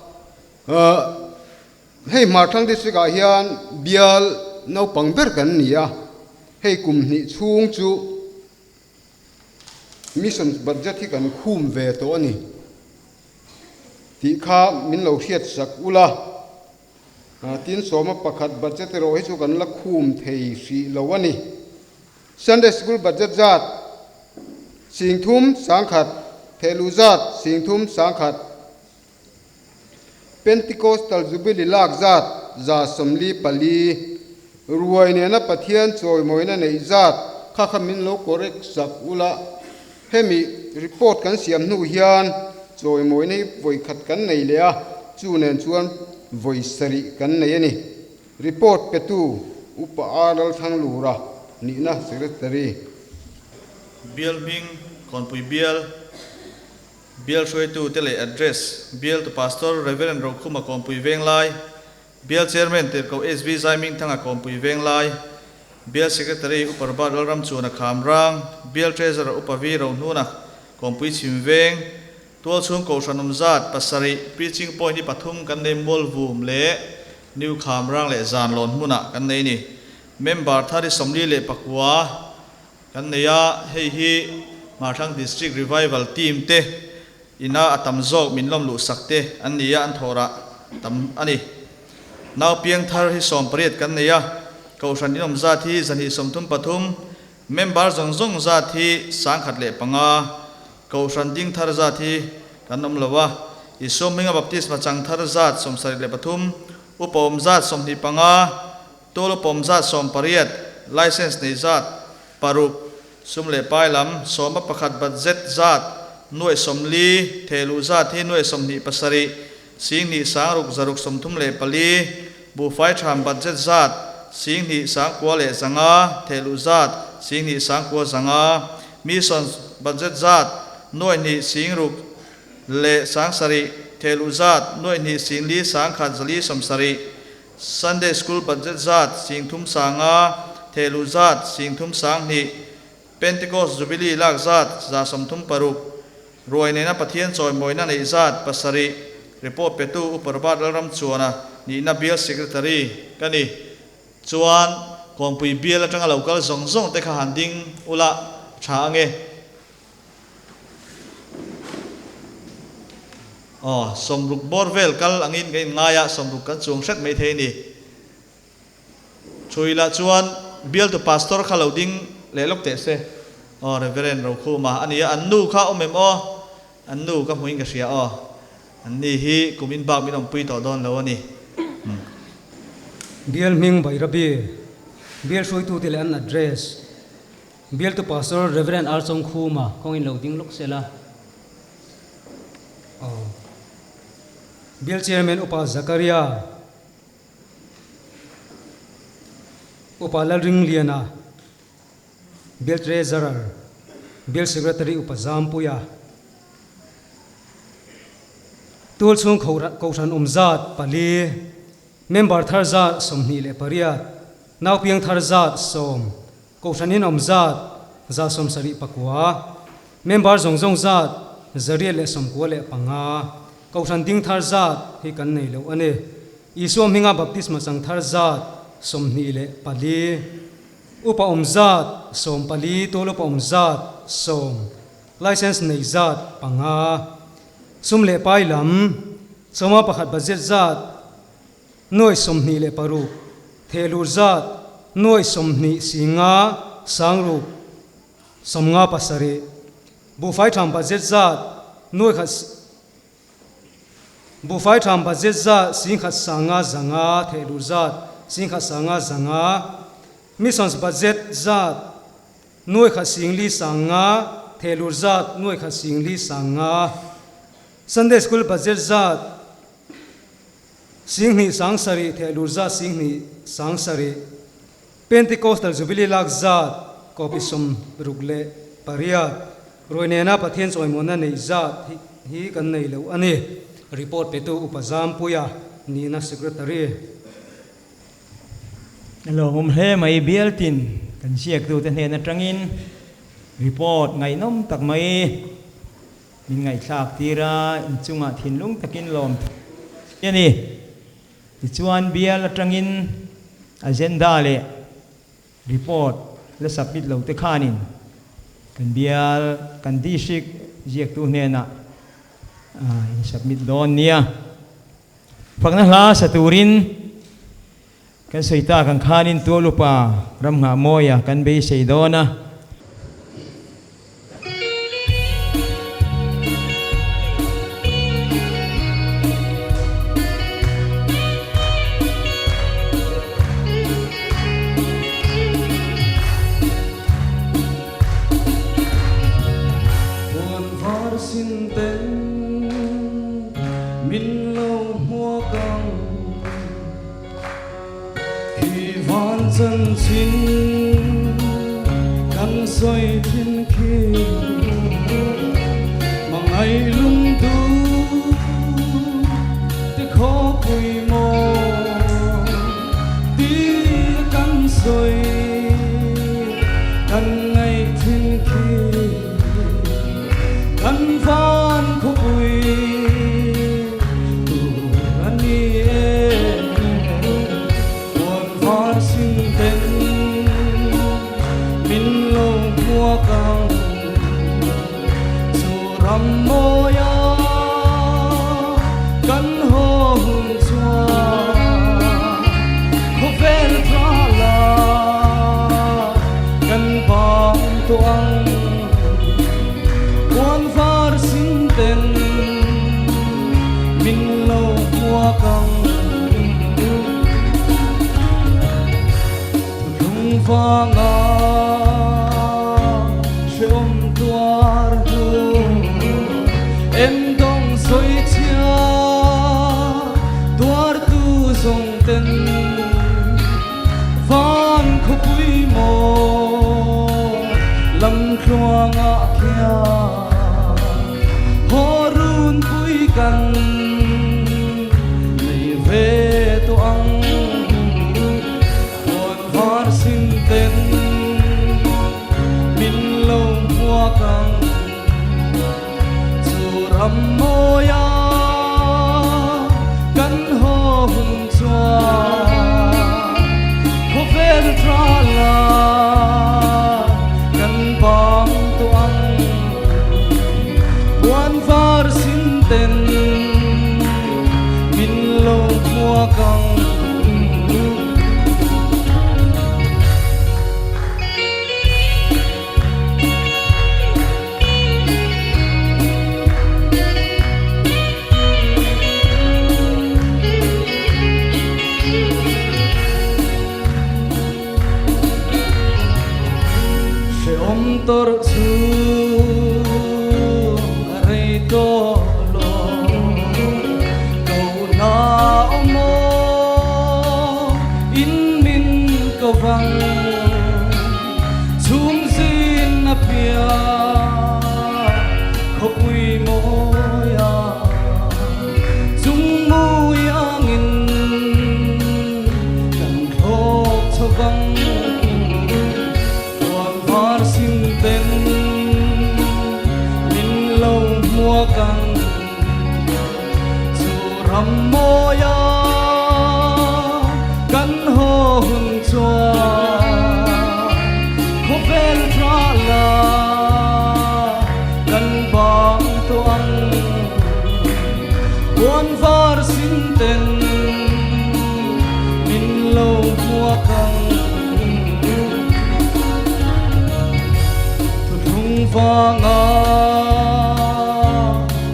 Hei Hmarthlang district ah hian bial naupang ber kan ni a, hei kum hnih chhung chu mission budget hi kan khum ve tawh ani tih kha min lo hriat sak ula. Tin 11 budget erawh hi chu kan la khum thei hrih lo ani. Sunday school budget zat 3 1,000, thehluh zat 3 1,000, Pentecostal Jubilee lak zat 144, ruai nena Pathian chawimawina neih zat kha kha min lo correct sak ula. Hemi report kan siam hnu hian chawimawina hi vawi khat kan nei leh a, chu nen chuan vawi sarih kan nei ani. Report petu Upa R Lalthanglura nihna Secretary. Bial hming, Kawnpui Bial, Bial hruaitu te leh address, Bial to Pastor Reverend Rokhuma Kawnpui Venglai, Bial Chairman Tirhkoh SV Zaimingthanga Kawnpui Venglai, Bial Secretary Upa Robert Lalramchuana Khamrang, Bial Treasurer Upa V Rohnuna Kawnpui Chhim Veng, Tualchhung Kohhran awm zat pasarih, Preaching Point hi pathum kan nei Mualvum leh New Khamrang leh Zanlawn hmunah kan nei ni. Member thar hi 49 kan nei a, hei hi Hmarthlang District Revival Team te ina a tam zawk min lawm luh sak te an ni a, an thawhrah tam a ni. Nau piang thar hi 18 kan nei a, Kohhran inawm zat hi 233, member zawng zawng zat hi 1005, Kohhran ding thar zat hi kan awm lo a, Isua hminga baptisma chang thar zat 73, upa awm zat 25, tual upa awm zat 18, license nei zat paruk, sum leh pai lam 11 budget zat nuai 40, thehluh zat hi nuai 27, 2 6 634, buhfai tham budget zat 2 9 leh 500, thehluh zat 2 9 500, mission budget zat nuai hnih 6 leh 7,000, thehluh zat nuai hnih 4 1 470, Sunday School budget zat 3 500, thehluh zat 3 2,000, Pentecost Jubilee lak zat 136, ruai nena Pathian chawimawina neih zat pasarih, report petu Upa Robert Lalramchuana nihna Bial Secretary ka ni. Chuan Kawnpui Bial atanga lo kal zawng zawng te kha han ding ula tha ange. Aw, 60 bawr vel kal angin ka inngai a, 60 kan chuang hret mai thei a ni. Thuilah chuan bialtu pastor kha lo ding leh lawk teh se. Aw, Reverend Rokhuma a ni a, an nu kha awm em aw? An nu ka hmuin ka hria aw. An ni hi kum in bak min awmpui tawh dawn lo a ni. Bial hming Bairabi, bial hruaitute leh an address, bialtu pastor Reverend R Chawngkhuma kawngin lo ding lawk sela. Aw. Bial Chairman Upa Zakaria, Upa Lalringliana, Bial Treasurer, Bial Secretary Upa Zampuia, Tualchhung Kohhran awm zat pali, Member thar zat 28, Naupiang thar zat 10, Kohhran in awm zat 79, Member zawng zawng zat 895, Kohhran ding thar zat hi kan nei lo a ni. Isua hminga baptisma chang thar zat 24. Upa awm zat 14, tual upa awm zat 10, license nei zat 5. Sum leh pai lam, 11 budget zat 26,000, thehlut zat 20 5 6 57. Buhfai tham budget zat 100. Buhfai tham budget zat 1,500 500, thehlut zat 1,500 500. Missions budget zat 1,400 500, thehlut zat 1,400 500. Sunday School budget zat 2,000 7,000, thehlut zat 2,000 7,000. Pentecostal Jubilee lak zat copy 68. Ruai nena Pathian chawimawna nei zat hi kan nei lo a ni. Report petu Upa Zampuia nihna Secretary. A lawmawm hle mai bialtin kan ziaktute hnen atangin report ngaihnawm tak mai min ngaihthlak tir a, inchungah thinlung takin lawm a ni. Tichuan bial atangin agenda leh report la submit lo te khanin kan bial kan district ziaktu hnenah in submit dawn nia. Fakna hla sa turin kan sawi tak ang khanin Tualupa ram nghah mawia kan beisei dawn a. Puan var sin ten min lo hmuak ang. Hi van chanchin kan sawi thin khi mangai lungdu te khawpui maw ti kan sawi kan ngaih thin khi kan van khawpui tur a ni e. Puan var sin ten min lo hmuak ang chu ram mawia kan haw hun chuan khawvel thala kan bang tawh ang. Puan var sin ten min lo hmuak ang. Thuthlung vanga hrehawm tuar hnu em dawng sawi chhia tuartu zawng ten van khawpui maw lam thluangah khian haw runpui kan nei ve tawh ang. Puan var sin ten min lo hmuak ang chu ram mawia kan haw hun chuan khawvel thala kan bang tawh ang. Puan var sin ten min lo hmuak ang. Hrehawm tawrh chu a rei tawh lo, kohna awm aw in min ko vang, chhum zin a piang khawpui mawia chung mui angin kan thlawk chho vang. Puan var sin ten min lo hmuak ang chu ram mawia kan haw hun chuan vanga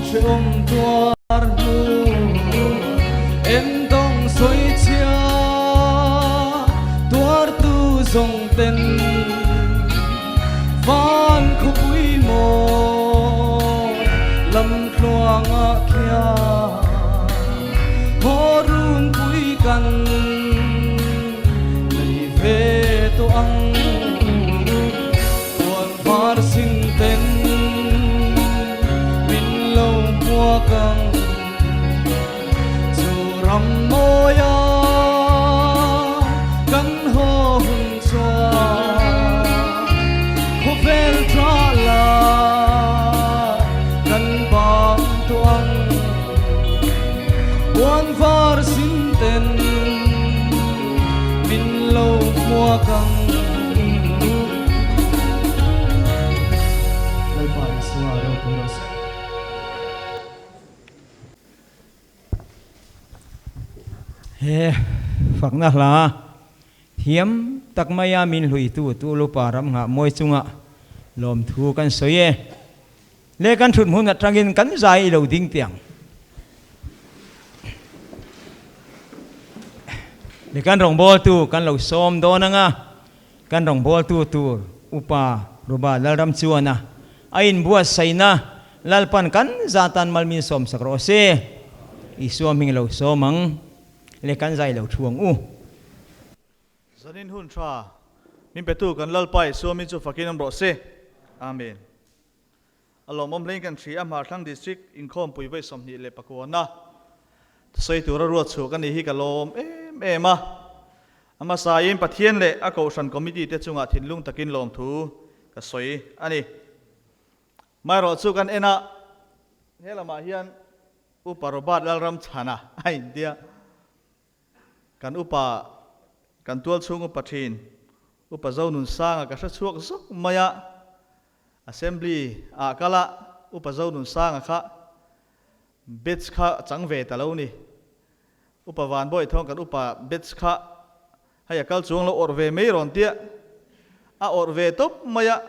hrehawm tuar hnu endawng sawi chhia tuartu zawng ten van khawpui maw lam tluangah khian haw runpui kan nei ve tawh ang. Puan var sin ten min lo hmuak ang chu ram mawia kan haw hun chuan khawvel tha la kan bang tawh ang. Puan var sin ten min lo hmuak ang. Lalpa Isua ropui rawh se. He fakna hla thiam tak maia min hluitu Tulupa ram nghah mawi chunga lawmthu kan sawi e. Le kan thut hmun atangin kan zai i lo ding tiang. Le kan rawngbawltu kan lo sawm dawn anga kan rawngbawltu tur Upa Ruba Lalramchuana a inbuatsaihna Lalpan kan zatan malmin sawm sak rawh se. Isua hming lo sawm ang. Le kan zai lo thu ang u. Zanin hun tha min petu kan Lalpa Isua min chu fakin awm rawh se. Amen. A lawmawm hlein kan hria a, Hmarthlang District inkhawmpui vawi 29 na sawi tura ruat chhuak a nih hi ka lawm em em a. A hmasain Pathian leh a Kohhran Committee te chungah thinlung takin lawmthu ka sawi a ni. Amaherawhchu kan en a, he lamah hian Upa Robert Lalramchhana a intia. Kan upa, kan tualchhung upa thin, Upa Zonunsanga ka hre chhuak zawk mai a, Assembly ah kal a, Upa Zonunsanga kha batch kha chang ve ta lo ni. Upa Vanbawi thawng kan upa batch kha hei a kal chuang lo awrh ve mai rawn tia, a awrh ve tawp mai a,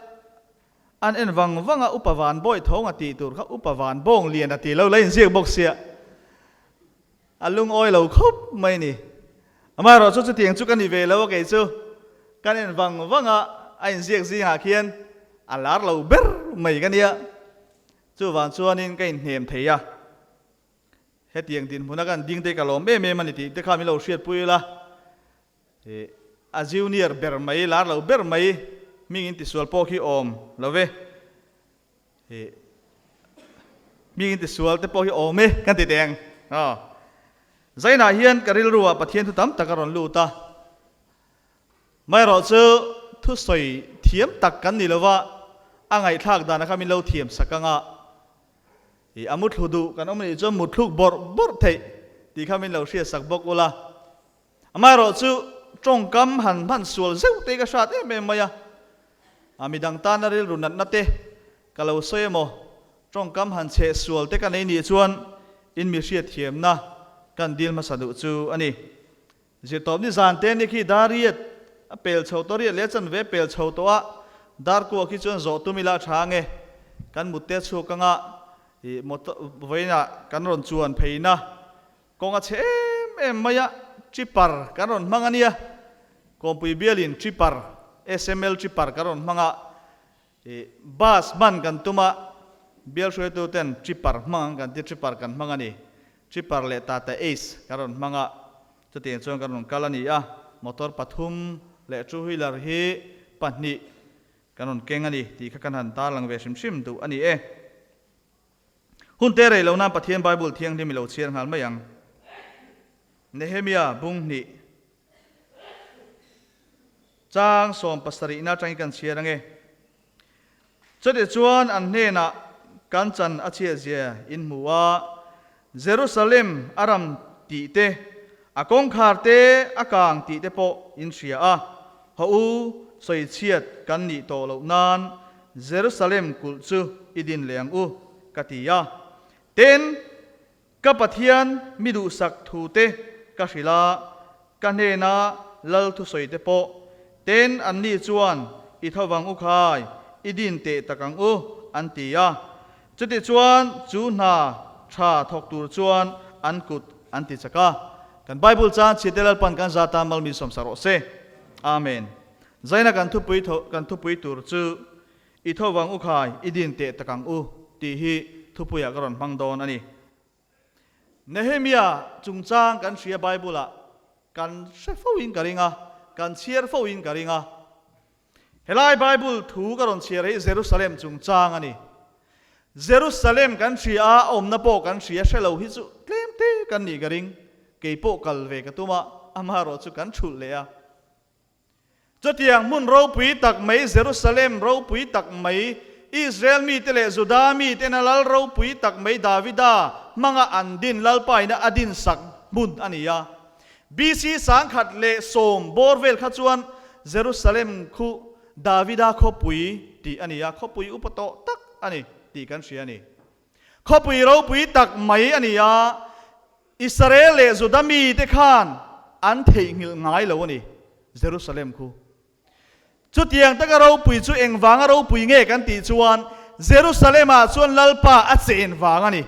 an en vang vang a, Upa Vanbawi thawng a tih tur kha Upa Vanbawng lian a ti lo la inziak bawk sia. A lungawi lo khawp mai ni. Amaherawh chu chutiang chu ka ni ve lo a kei chu kan en vang vang a, a inziak zingah khian a lar lo ber mai ka nia. Chuvang chuanin ka inhnem thei a, hetiang dinhmuna kan ding te ka lawm em em a ni tih te kha min lo hriatpui ila. A junior ber mai, lar lo ber mai hming intisual pawh khi awm lo ve. Hi mi in tisual te pawh hi awm e kan ti teng aw. Zainah hian ka rilru ah Pathian thu tam tak a rawn lut a. Maherawh chu thusawi thiam tak kan ni lova a ngaihthlak dan a kha min lo thiam sak anga i a muthlu duh kan awm anih chuan mutthluk bawrh bawrh theih tih kha min lo hriat sak bawk ula. Amaherawh chu tawngkam han hman sual zeuh te ka hrat em em mai a, a midang tana rilru natna te ka lo sawi emaw tawngkam han chheh sual te ka nei nih chuan in mi hriatthiamna kan dil hmasa duh chu a ni. Zirtawp ni zan te ni khi dar riat a pel chho tawh riat leh chanve a pel chho tawh a, dar kuah khi chuan zawh tum ila a tha ange, kan mut te chhuak anga ih motor vawiinah kan rawn chuan pheina Kawng a chhe em em mai a, tripper kan rawn hmang a nia. Kawmpui bialin tripper, SML tripper kan rawn hmang a, ih bus hman kan tum a, bial hruaitu ten tripper hmang ang kan ti, tripper kan hmang a ni. Tripper leh Tata Ace kan rawn hmang a, chutiang chuan kan rawn kal a ni a, motor pathum leh two wheeler hi pahnih kan rawn keng a ni tih kha kan han tarlang ve hrim hrim duh a ni e. Hun te rei lo nan Pathian Bible thianghlim i lo chhiar nghal mai ang. Nehemia bung hnih chang 70na atangin kan chhiar ange. Chutih chuan an hnenah kan chan a chhiat zia in hmu a, Jerusalem a ram tih te, a kawngkhar te a kang tih te pawh in hria a, haw u sawi chhiat kan nih tawh loh nan Jerusalem kulh chu i din leh ang u, ka ti a. Tin, ka Pathian mi duhsak thu te ka hrilh a, ka hnena lal thusawi te pawh. Tin, anni chuan, I tho vang u khai, i din teh tak ang u, an ti a. Chutichuan, chu hna tha thawk tur chuan an kut an ti chak a. Kan Bible chang chhiate Lalpan kan za tan mal min sawmsa rawh se. Amen. Zaina kan thupui tho kan thupui tur chu I tho vang u khai, i din teh tak ang u tih hi thupuiah ka rawn hmang dawn a ni. Nehemia chungchang kan hria Bible ah kan hre fo in ka ring a, kan chhiar fo in ka ring a. Helai Bible thu ka rawn chhiar hi Jerusalem chungchang a ni. Jerusalem kan hria a, a awmna pawh kan hria hre lo hi chu tlem te kan nih ka ring. Kei pawh kal ve ka tum a, amaherawh chu kan thulh leh a. Chutiang hmun ropui tak mai, Jerusalem ropui tak mai, Israel mite leh Juda mitena lal ropui tak mai Davida hmanga an din Lalpaina a dinsak hmun a ni a. BC 1010 bawr vel kha chuan Jerusalem khu Davida khawpui tih a ni a, khawpui upa tawh tak a ni tih kan hria a ni. Khawpui ropui tak mai a ni a, Israel leh Juda mite khan an theihnghilh ngai lo a ni, Jerusalem khu. Chutiang taka ropui chu engvanga ropui nge kan tih chuan Jerusalem-ah chuan Lalpa a chen vang a ni.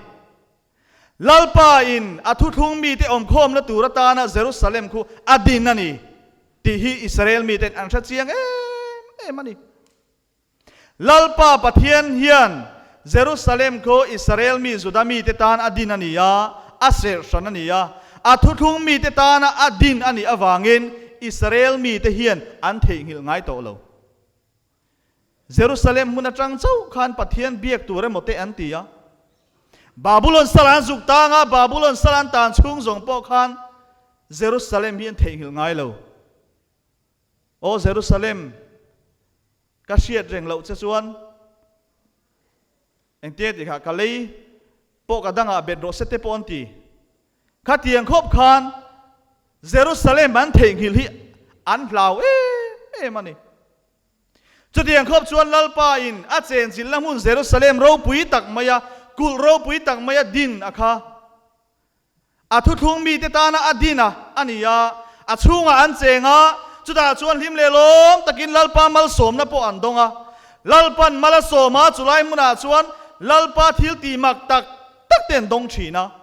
Lalpa in a thuthlung mite awmkhawmna tur atana Jerusalem khu a din a ni tih hi Israel miten an hre chiang em em a ni. Lalpa Pathian hian Jerusalem khu Israel mi Juda mite tan a din a ni a, a serh hran a ni a, a thuthlung mite tana a din a nih avangin Israel mite hian an theihnghilh ngai tawh lo. Jerusalem hmun atang chauh khan Pathian biak tur emaw te an ti a. Babulon sal an zuk tang a, Babulon sal an tan chhung zawng pawh khan Jerusalem hi an theihnghilh ngai lo. Aw Jerusalem, ka hriat reng loh che chuan engtia tih kha ka lei pawh ka dangah bet rawh se te pawh an ti. Khatiang khawp khan Jerusalem an theihnghilh hi an hlau em em a ni. Chutiang khawp chuan Lalpa in a chenchilhna hmun Jerusalem ropui tak maia kulh ropui tak maia din a kha. A thuthlung mite tana a din a a ni a, a chhungah an cheng a, chutah chuan hlim leh lawm takin Lalpa malsawmna pawh an dawng a. Lalpan mal a sawm a, chulai hmunah chuan Lalpa thil tih mak tak tak te an dawng thin a.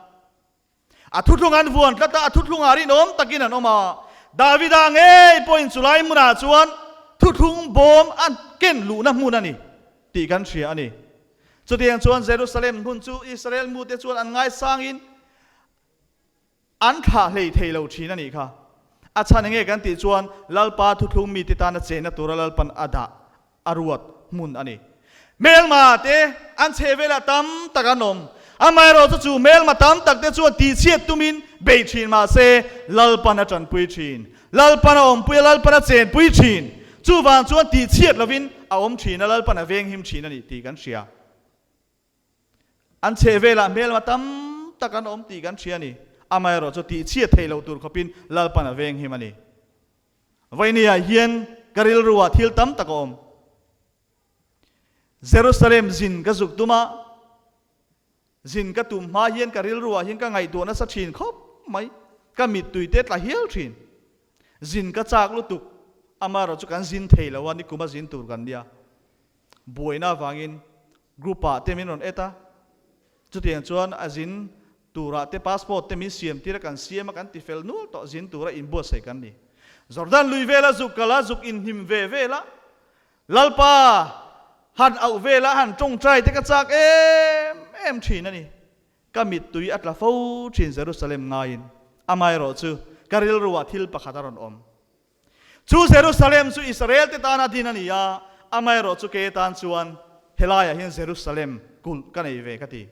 A thuthlung an vuan tlat a, a thuthlungah rinawm takin an awm a. Davida ngei pawhin chulai hmunah chuan thuthlung bawm a ken luhna hmun a ni tih kan hria a ni. Chutiang chuan Jerusalem hmun chu Israel mute chuan an ngaisangin an thlah hlei thei lo thin a nih kha. A chhan enge kan tih chuan Lalpa thuthlung mite tana chenna tura Lalpan a dah a ruat hmun a ni. Hmelma te an chhe velah tam tak an awm. Amaherawhchu chu hmelma tam tak te chuan tihchhiat tumin bei thin mahse Lalpan a tanpui thin. Lalpan a awmpui a, Lalpan a chenpui thin. Chuvang chuan tihchhiat lovin a awm thin a, Lalpan a venghim thin a ni tih kan hria. An chheh velah hmelma tam tak an awm tih kan hria a ni. Amaherawh chu tihchhiat theih loh tur khawpin Lalpan a venghim a ni. Vawinia hian ka rilruah thil tam tak a awm. Jerusalem zin ka zuk tum a, Zin ka tum hma hian ka rilruah hian ka ngaihtuah nasa thin khawp mai, ka mittui te tla hial thin. Zin ka chak lutuk, amaherawh chu kan zin thei lo a, nikuma zin tur kan nia. Buaina avangin group ah te min rawn et a, chutiang chuan a zin turah te passport te min siam tir a, kan siam a, kan ti fel nual tawh, zin tura inbuatsaih kan ni. Jordan lui vela zuk kal a, zuk inhnim ve vel a, Lalpa, han auh vela han tawngtai te ka chak em em thin a ni. Ka mittui a tla fo thin Jerusalem ngaiin. Amaherawh chu ka rilruah thil pakhat a rawn awm. Chu Jerusalem chu Israel te tana din a ni a, amaherawh chu ke tan chuan helaiah hian Jerusalem kulh ka nei ve ka ti.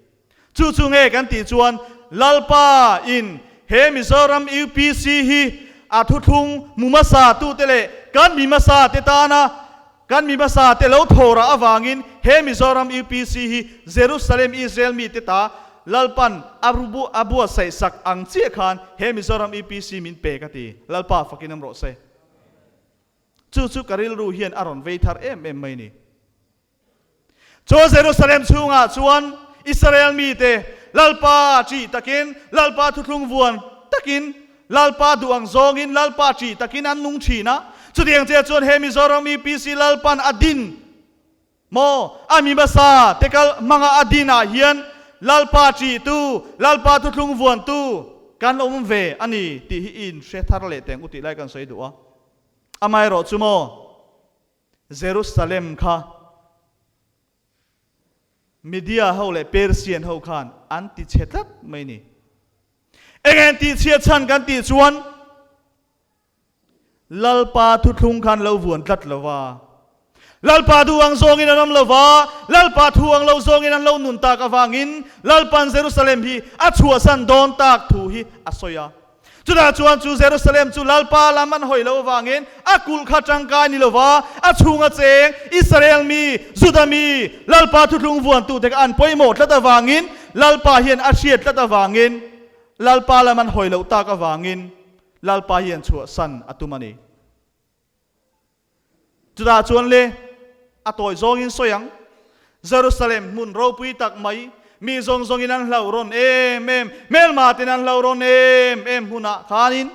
Chu chu nge kan tih chuan Lalpa in he Mizoram UPC hi a thuthlung mu hmasa tute leh kan mi hmasa te tana kan mi hmasa te lo thawrah avangin he Mizoram UPC hi Jerusalem Israel mite ta Lalpan a a buatsaih sak ang chiah khan he Mizoram UPC min pe ka ti. Lalpa fakin awm rawh se. Chu chu ka rilru hian a rawn vei thar em em mai ni. Chu Jerusalem chhungah chuan Israel mite Lalpa ṭih takin, Lalpa thuthlung vuan takin, Lalpa duh ang zawngin, Lalpa ṭih takin an nung ṭhin a. Chutiang chiah chuan he Mizoram UPC Lalpan a din. Maw a mi hmasa te kal hmanga a din ah hian Lalpa ṭih tu, Lalpa thuthlung vuan tu kan awm ve a ni tih hi i inhre thar leh teng u tih lai kan sawi duh a. Amaherawh chu maw Jerusalem kha Media ho leh Persian ho khan an ti chhe tlat mai ni. Eng eng tih chhiat chhan kan tih chuan Lalpa thuthlung khan lo vuan tlat lo va. Lalpa duh ang zawngin an awm lo va, Lalpa thu ang lo zawngin an lo nun tak avangin Lalpa'n Jerusalem hi a chhuahsan dawn tak thu hi a sawi a. Chutah chuan chu Jerusalem chu Lalpa lam an hawi lo avangin a kulh kha tangkai ni lo va, a chhunga cheng Israel mi, Juda mi, Lalpa thuthlung vuantute kha an pawimawh tlat avangin Lalpa hian a hriat tlat avangin Lalpa lam an hawi loh tak avangin Lalpa hian chhuahsan a tum a ni. Chutah chuan le, a tawi zawngin sawi ang, Jerusalem hmun ropui tak mai, mi zawng zawngin an hlauh rawn em em, hmelma ten an hlauh rawn em em hmunah khanin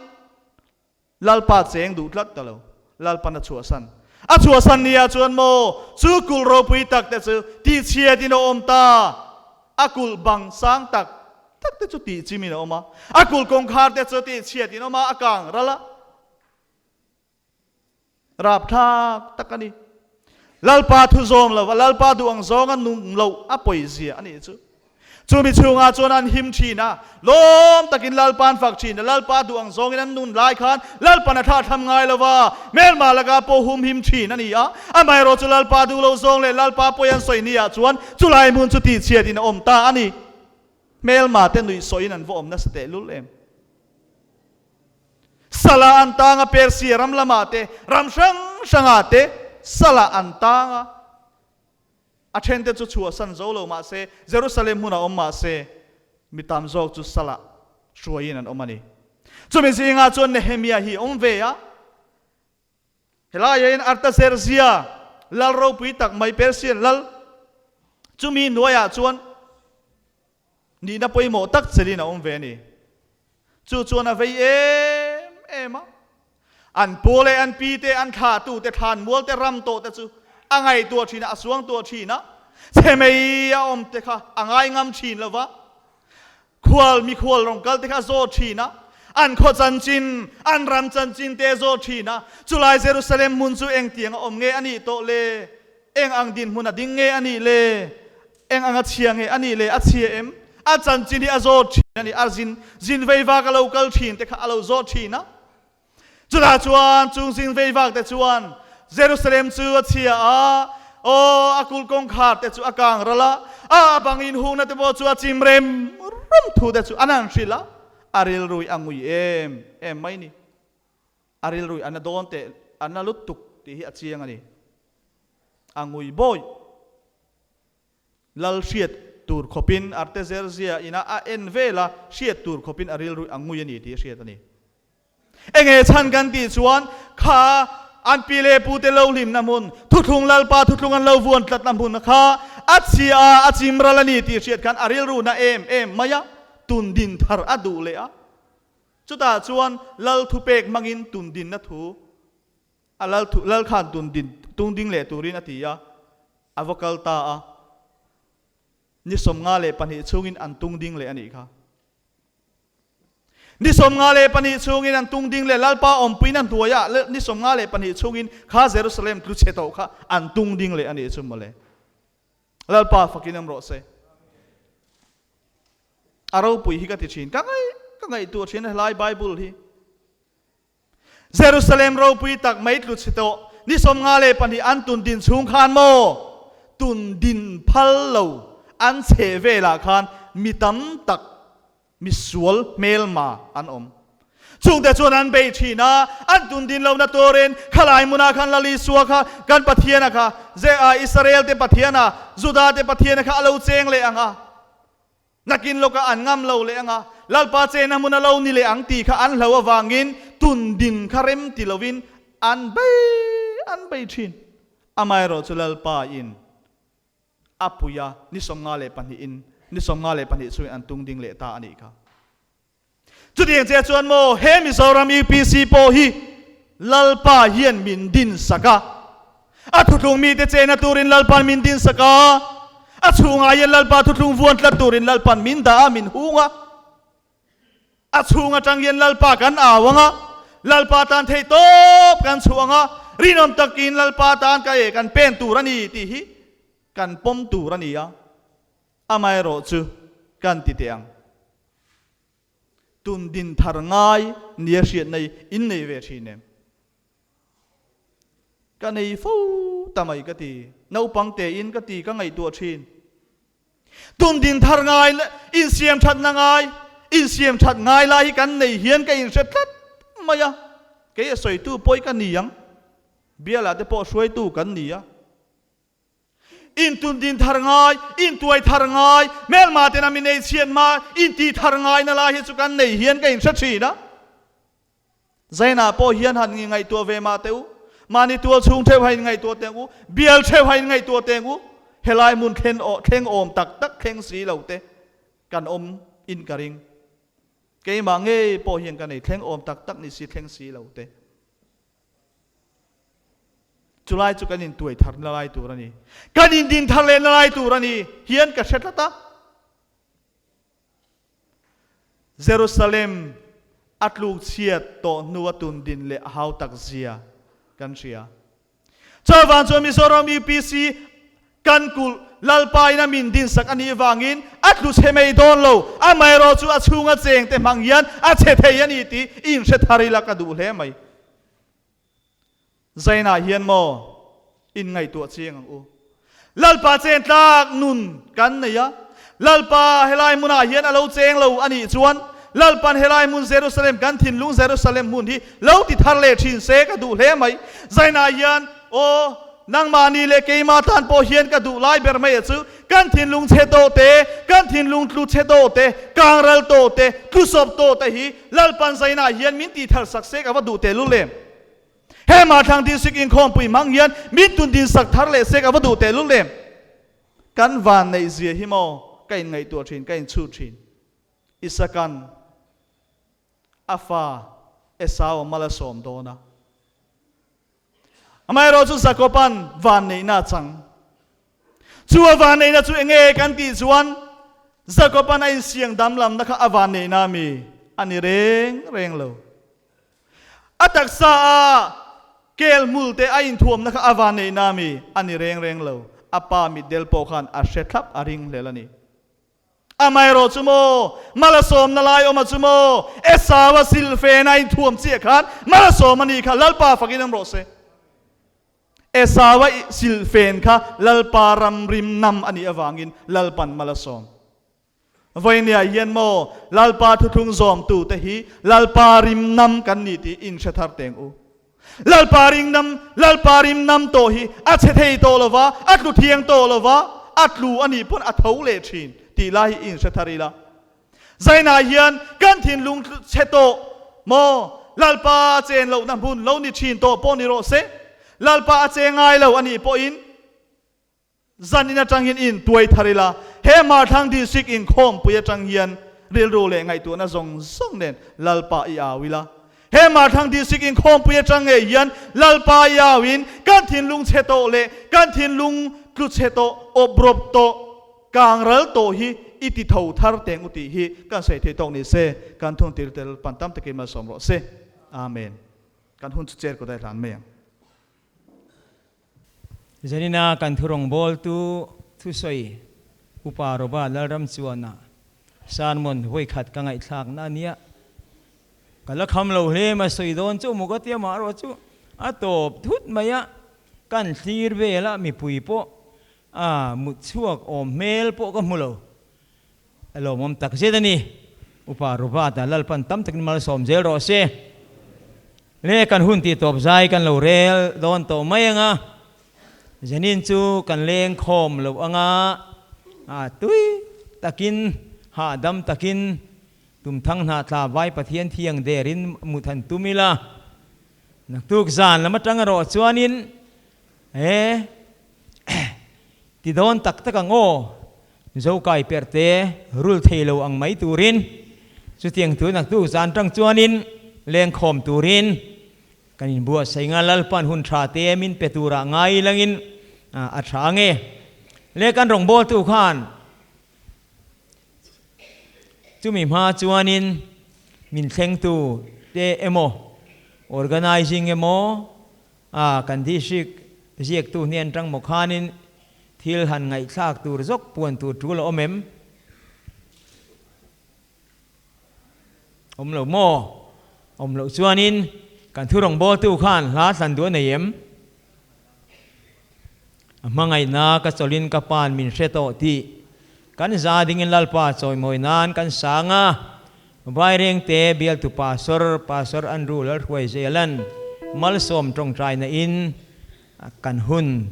Lalpa cheng duh tlat ta lo, Lalpan a chhuahsan. A chhuahsan nia chuan maw, chu kulh ropui tak te chu tihchhiatin a awm ta, a kulh bang sang tak tak te chu tih chimin a awm a, a kulh kawngkhar te chu tih chhiatin a awm a, a kang ral a, rapthlak tak a ni. Lalpa thu zawm lo va, Lalpa duh ang zawng a nung loh a pawi zia a nih chu. Chumi chhungah chuan an him thin a, lawm takin Lalpa an fak thin a, Lalpa duh ang zawngin an nun lai khan Lalpan a thlahthlam ngai lo va, hmelma laka pawh hum him thin a ni a. Amaherawh chu Lalpa duh lo zawng leh Lalpa pawi an sawi ni ah chuan chulai hmun chu tihchhiatin a awm ta a ni. Hmelma te nuih sawiin an va awm nasa teh lul em? Sala an tang a, Persia ram lamah te, ram hrang hrangah te sala an tang a. A thente chu chhuahsan zo lo mah se, Jerusalem hmunah awm mah se, mi tam zawk chu salah hruaiin an awm a ni. Chumi zingah chuan Nehemia hi a awm ve a. Helaiah hian Artaxerxia lal ropui tak mai Persian lal, chumi hnuaiah chuan nihna pawimawh tak chelin a awm ve a ni. Chu chuan a vei em em a. An pu leh an pi te, an thlahtu te, thlanmual te, ram tawh te chu a ngaihtuah thin a, a suangtuah thin a. Chhe mai a awm te kha a ngai ngam thin lo va. Khual, mikhual rawn kal te kha a zawt thin a. An khaw chanchin, an ram chanchin te a zawt thin a. Chulai Jerusalem hmun chu engtiang a awm nge a nih tawh le? Eng ang dinhmun a ding nge a nih le? Eng ang a chhia nge a nih le? A chhia em? A chanchin hi a zawt thin a ni. A zin, zin vei vak a lo kal thin te kha a lo zawt thin a. Chutah chuan chung zin vei vak te chuan Jerusalem chu a chhia a, aw, a kulh kawngkhar te chu a kang ral a, a bangin hungna te pawh chu a chim rem rum thu te chu an han hrilh a, a rilrui a ngui em em mai ni. A rilrui a na dawn teh, a na lutuk tih hi a chiang a ni. A ngui bawi. Lal hriat tur khawpin Artaxerxes ina a en vel a, hriat tur khawpin a rilrui a ngui a ni tih a hriat a ni. Enge chhan kan tih chuan kha an pi leh pu te lo hlimna hmun, thuthlung Lalpa thuthlung an lo vuan tlatna hmun kha a chhia a, a chim ral a ni tih hriat khan a rilru na em em mai a, tun din thar a duh leh a. Chutah chuan Lal thupek hmangin tun dinna thu a Lal thu Lal khan tun din tung ding leh turin a ti a, a va kal ta a. Ni 52 chhungin an tung ding leh a nih kha. Ni 52 chhungin an tung ding leh Lalpa awmpuina hnuaiah ni 52 chhungin kha Jerusalem tlu chhe tawh kha an tung ding leh a nih chu mawle. Lalpa fakin awm rawh se. A ropui hi ka ti thin. Ka ngaih ka ngaihtuah thin a helai Bible hi. Jerusalem ropui tak mai tlu chhe tawh ni 52 an tun din chhung khan maw tun din phal lo an chhe velah khan mi tam tak misual hmelma an awm. Chungte chuan an bei thin a, an tun din lohna turin khalai hmunah khan Lal Isua kha kan Pathiana kha, Israel te Pathiana, Juda te Pathiana kha a lo cheng leh ang a. Nakin lawkah an ngam lo leh ang a, Lalpa chena hmun a lo ni leh ang tih kha an hlo avangin tun din kha rem ti lovin an bei an bei thin. Amaherawh chu Lalpa in a pui a, ni 52 in ni 52 chungin an tung ding leh ta a nih kha. Chutiang che chuan maw he Mizoram UPC pawh hi Lalpa hian min din sak a. A thuthlung mite chena turin Lalpan min dinsak a, a chhungah hian Lalpa thuthlung vuan tlat turin Lalpan min dah a, min hung a. A chhung atang hian Lalpa kan au ang a, Lalpa tan theih tawp kan chhuah ang a, rinawm takin Lalpa tan ka e kan pen tur a ni tih hi kan pawm tur a ni a, amaherawhchu kan ti teh ang. Tun din thar ngai nia hriatna hi in nei ve thin em? Ka nei fo ta mai ka ti. Naupang tein ka ti ka ngaihtuah thin. Tun din thar ngai leh insiam thatna ngai, insiam that ngai lai hi kan nei hian ka inhre tlat mai a. Kei a sawitu pawh hi ka ni ang. Bialah te pawh hruaitu kan ni a. Intundin thar ngai, intuai thar ngai, hmelma tena mi nei chhiat hma inti thar ngai na lai hi chu kan nei hian ka inhre thin a. Zainah pawh hian han ngaihtuah ve mah teh u, mahni tual chhung theuh ha inngaihtuah teh ang u, bial theuh ha inngaihtuah teh ang u, helai hmun thlen thleng awm tak tak thleng si lo te kan awm in ka ring. Keimah ngei pawh hian ka nei thleng awm tak tak ni si thleng si lo te. Chulai chu kan intuai thar na lai tur a ni. Kan indin thar leh na lai tur a ni hian ka hre tlat a. Jerusalem a tluk chhiat tawh hnu a tundin leh a hautak zia kan hria. Chuvang chuan Mizoram UPC kan kulh Lalpa in a min dinsak a nih vangin a tlu chhe mai dawn lo, amaherawh chu a chhunga chengte hmang hian a chhe thei a ni tih i inhre thar ila ka duh hle mai. Zainah hian maw inngaihtuah chiang ang u. Lalpa chen tlak nun kan nei a, Lalpa helai hmunah hian a lo cheng lo a nih chuan Lalpan helai hmun Jerusalem kan thinlung Jerusalem hmun hi lo ti thar leh thin se ka duh hle mai. Zainah hian aw nangmahni leh keimah tan pawh hian ka duh lai ber mai a chu kan thinlung chhe tawh te, kan thinlung tlu chhe tawh te, kangral tawh te, tlusawp tawh te hi Lalpan zainah hian min tih thar sak se ka va duh tehlul em. He Mahthlang District inkhawmpui hmang hian min tun din sak thar leh se ka va duh tehlul em. Kan van neih zia hi maw ka inngaihtuah thin, ka inchhut thin. Isakan a fa Esau a mal a sawm dawn a. Amaherawh chu Jakoban van neihna a chang. Chu a van neihna chu enge kan tih chuan Jakoban a insiang damlamna kha a van neihna ami a ni reng reng lo. A taksa a kel hmul te a inthuamna kha a van neihna ami a ni reng reng lo. A pa mitdel pawh khan a hre thlap a ring hlel a ni. Amaherawh chu maw, Malasawmna lai awma chu maw, Esau a silfen a inthuam chiah khan Malasawm a ni kha Lalpa fakin awm rawh se. Esau a silfen kha Lalpa ram rim nam a nih avangin Lalpan Malasawm. Vawinia hian maw, Lalpa thuthlung zawmtute hi Lalpa rim nam kan ni tih in hre thar teng u. Lalpa ring nam, Lalpa rim nam tawh hi a chhe thei tawh lo va, a tlu thiang tawh lo va, a tlu a nih pawn a tho leh thin tih lai hi in hre thar ila. Zainah hian kan thinlung chhe tawh maw? Lalpa a chen lohna hmun lo ni thin tawh pawh ni rawh se. Lalpa a che ngai lo a nih pawhin Zanin atang hian in tuai thar ila, he Hmarthlang District inkhawmpui atang hian rilru leh ngaihtuahna zawng zawng nen Lalpa i au ila. He Hmarthlang District inkhawmpui atang ngei hian Lalpa i au in kan thinlung chhe tawh leh kan thinlung tlu chhe tawh, awprawp tawh, kangral tawh hi i ti tho thar teng u tih hi kan sawi theih tawk ni se, kan thun tir tel pan tam takin malsawm rawh se. Amen. Kan hun chu chair kawt a i hlan mai ang. Zanina kan thurawngbawltu thusawi Upa Robert Lalramchuana sermon vawikhat ka ngaihthlakna a nia. Ka la kham lo hle mai, sawi dawn chu maw ka tia mah erawh chu a tawp thut mai a, kan thlir vel a mipui pawh a mutchhuak awm hmel pawh ka hmu lo. A lawmawm tak zet a ni. Upa Robert-a Lalpan tam takin malsawm zel rawh se. Le kan hun tih tawp zai kan lo rel dawn tawh mai ang a, Zanin chu kan leng khawm loh ang a, a tui takin, hahdam takin tumthang hnah tla vai Pathian thiang derin mut han tum ila, naktuk zan lam atang erawh chuanin he ti dawn tak tak ang aw, Zokai perhte rul thei lo ang mai turin chutiang tu naktuk zan tang chuanin lengkhawm turin Kan inbuatsaih nga Lalpan hun tha te min pe turah ngai langin a tha ange. Le kan rawngbawltu khan chumi hma chuanin min thlengtu te emaw organizing emaw a kan district ziaktu hnen tang maw khanin thil han ngaihthlak tur zawk puan tur tul a awm em? Awm lo maw? Awm loh chuanin kan thu rawngbawltu khan hla thlan duh a nei em? A hmangaihna ka chawlhin ka pa'n min hre tawh tih kan za dingin Lalpa chawimawi nan kan sang a, Vairengte bialtu Pastor, Pastor Andrew Lalhruaizelan malsawm tawngtaina in kan hun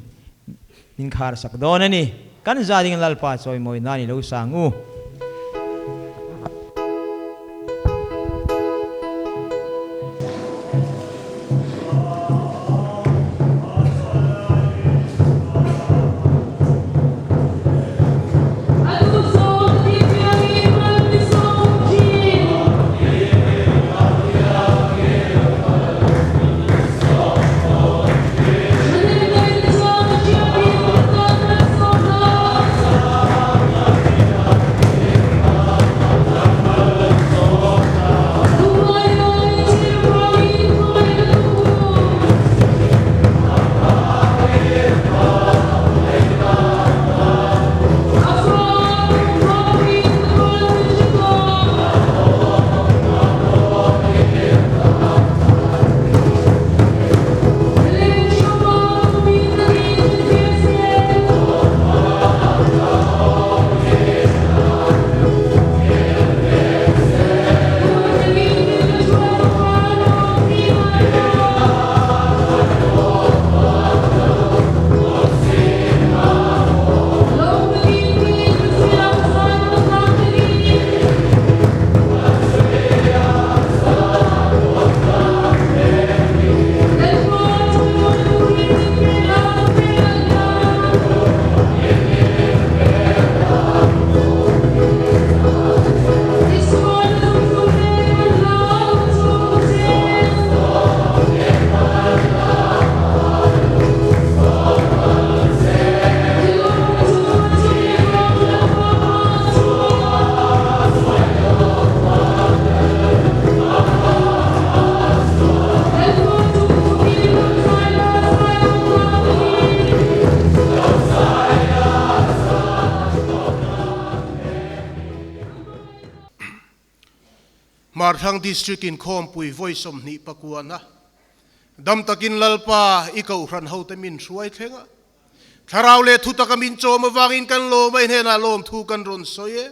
min khar sak dawn a ni. Kan za ding Lalpa chawimawi nan i lo sang u. Hmarthlang District Inkhawmpui vawi 29 na dam takin Lalpa i kohhran hote min hruai thleng a, Thlarau leh thutaka min chawm avangin kan lawm a, i hnenah lawmthu kan rawn sawi e.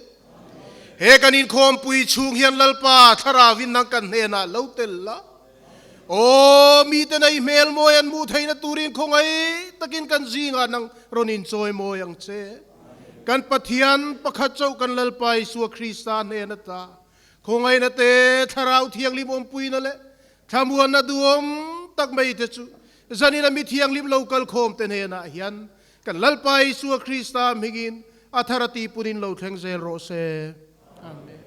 He kan inkhawmpui chhung hian Lalpa Thlarauin nang kan hnenah lo tel la. Aw, mite nei hmel mawi an hmuh theihna turin khawngaih takin kan zingah nang rawn inchawi mawi ang che. Kan Pathian pakhat chauh kan Lalpa Isua Krista hnen ata khawngaihna te, Thlarau Thianghlim awmpuina leh thlamuanna duhawm tak mai te chu zanina mi thianghlim lo kalkhawm te hnenah hian kan Lalpa Isua Krista hmingin a thar a tihpunin lo thleng zel rawh se. Amen.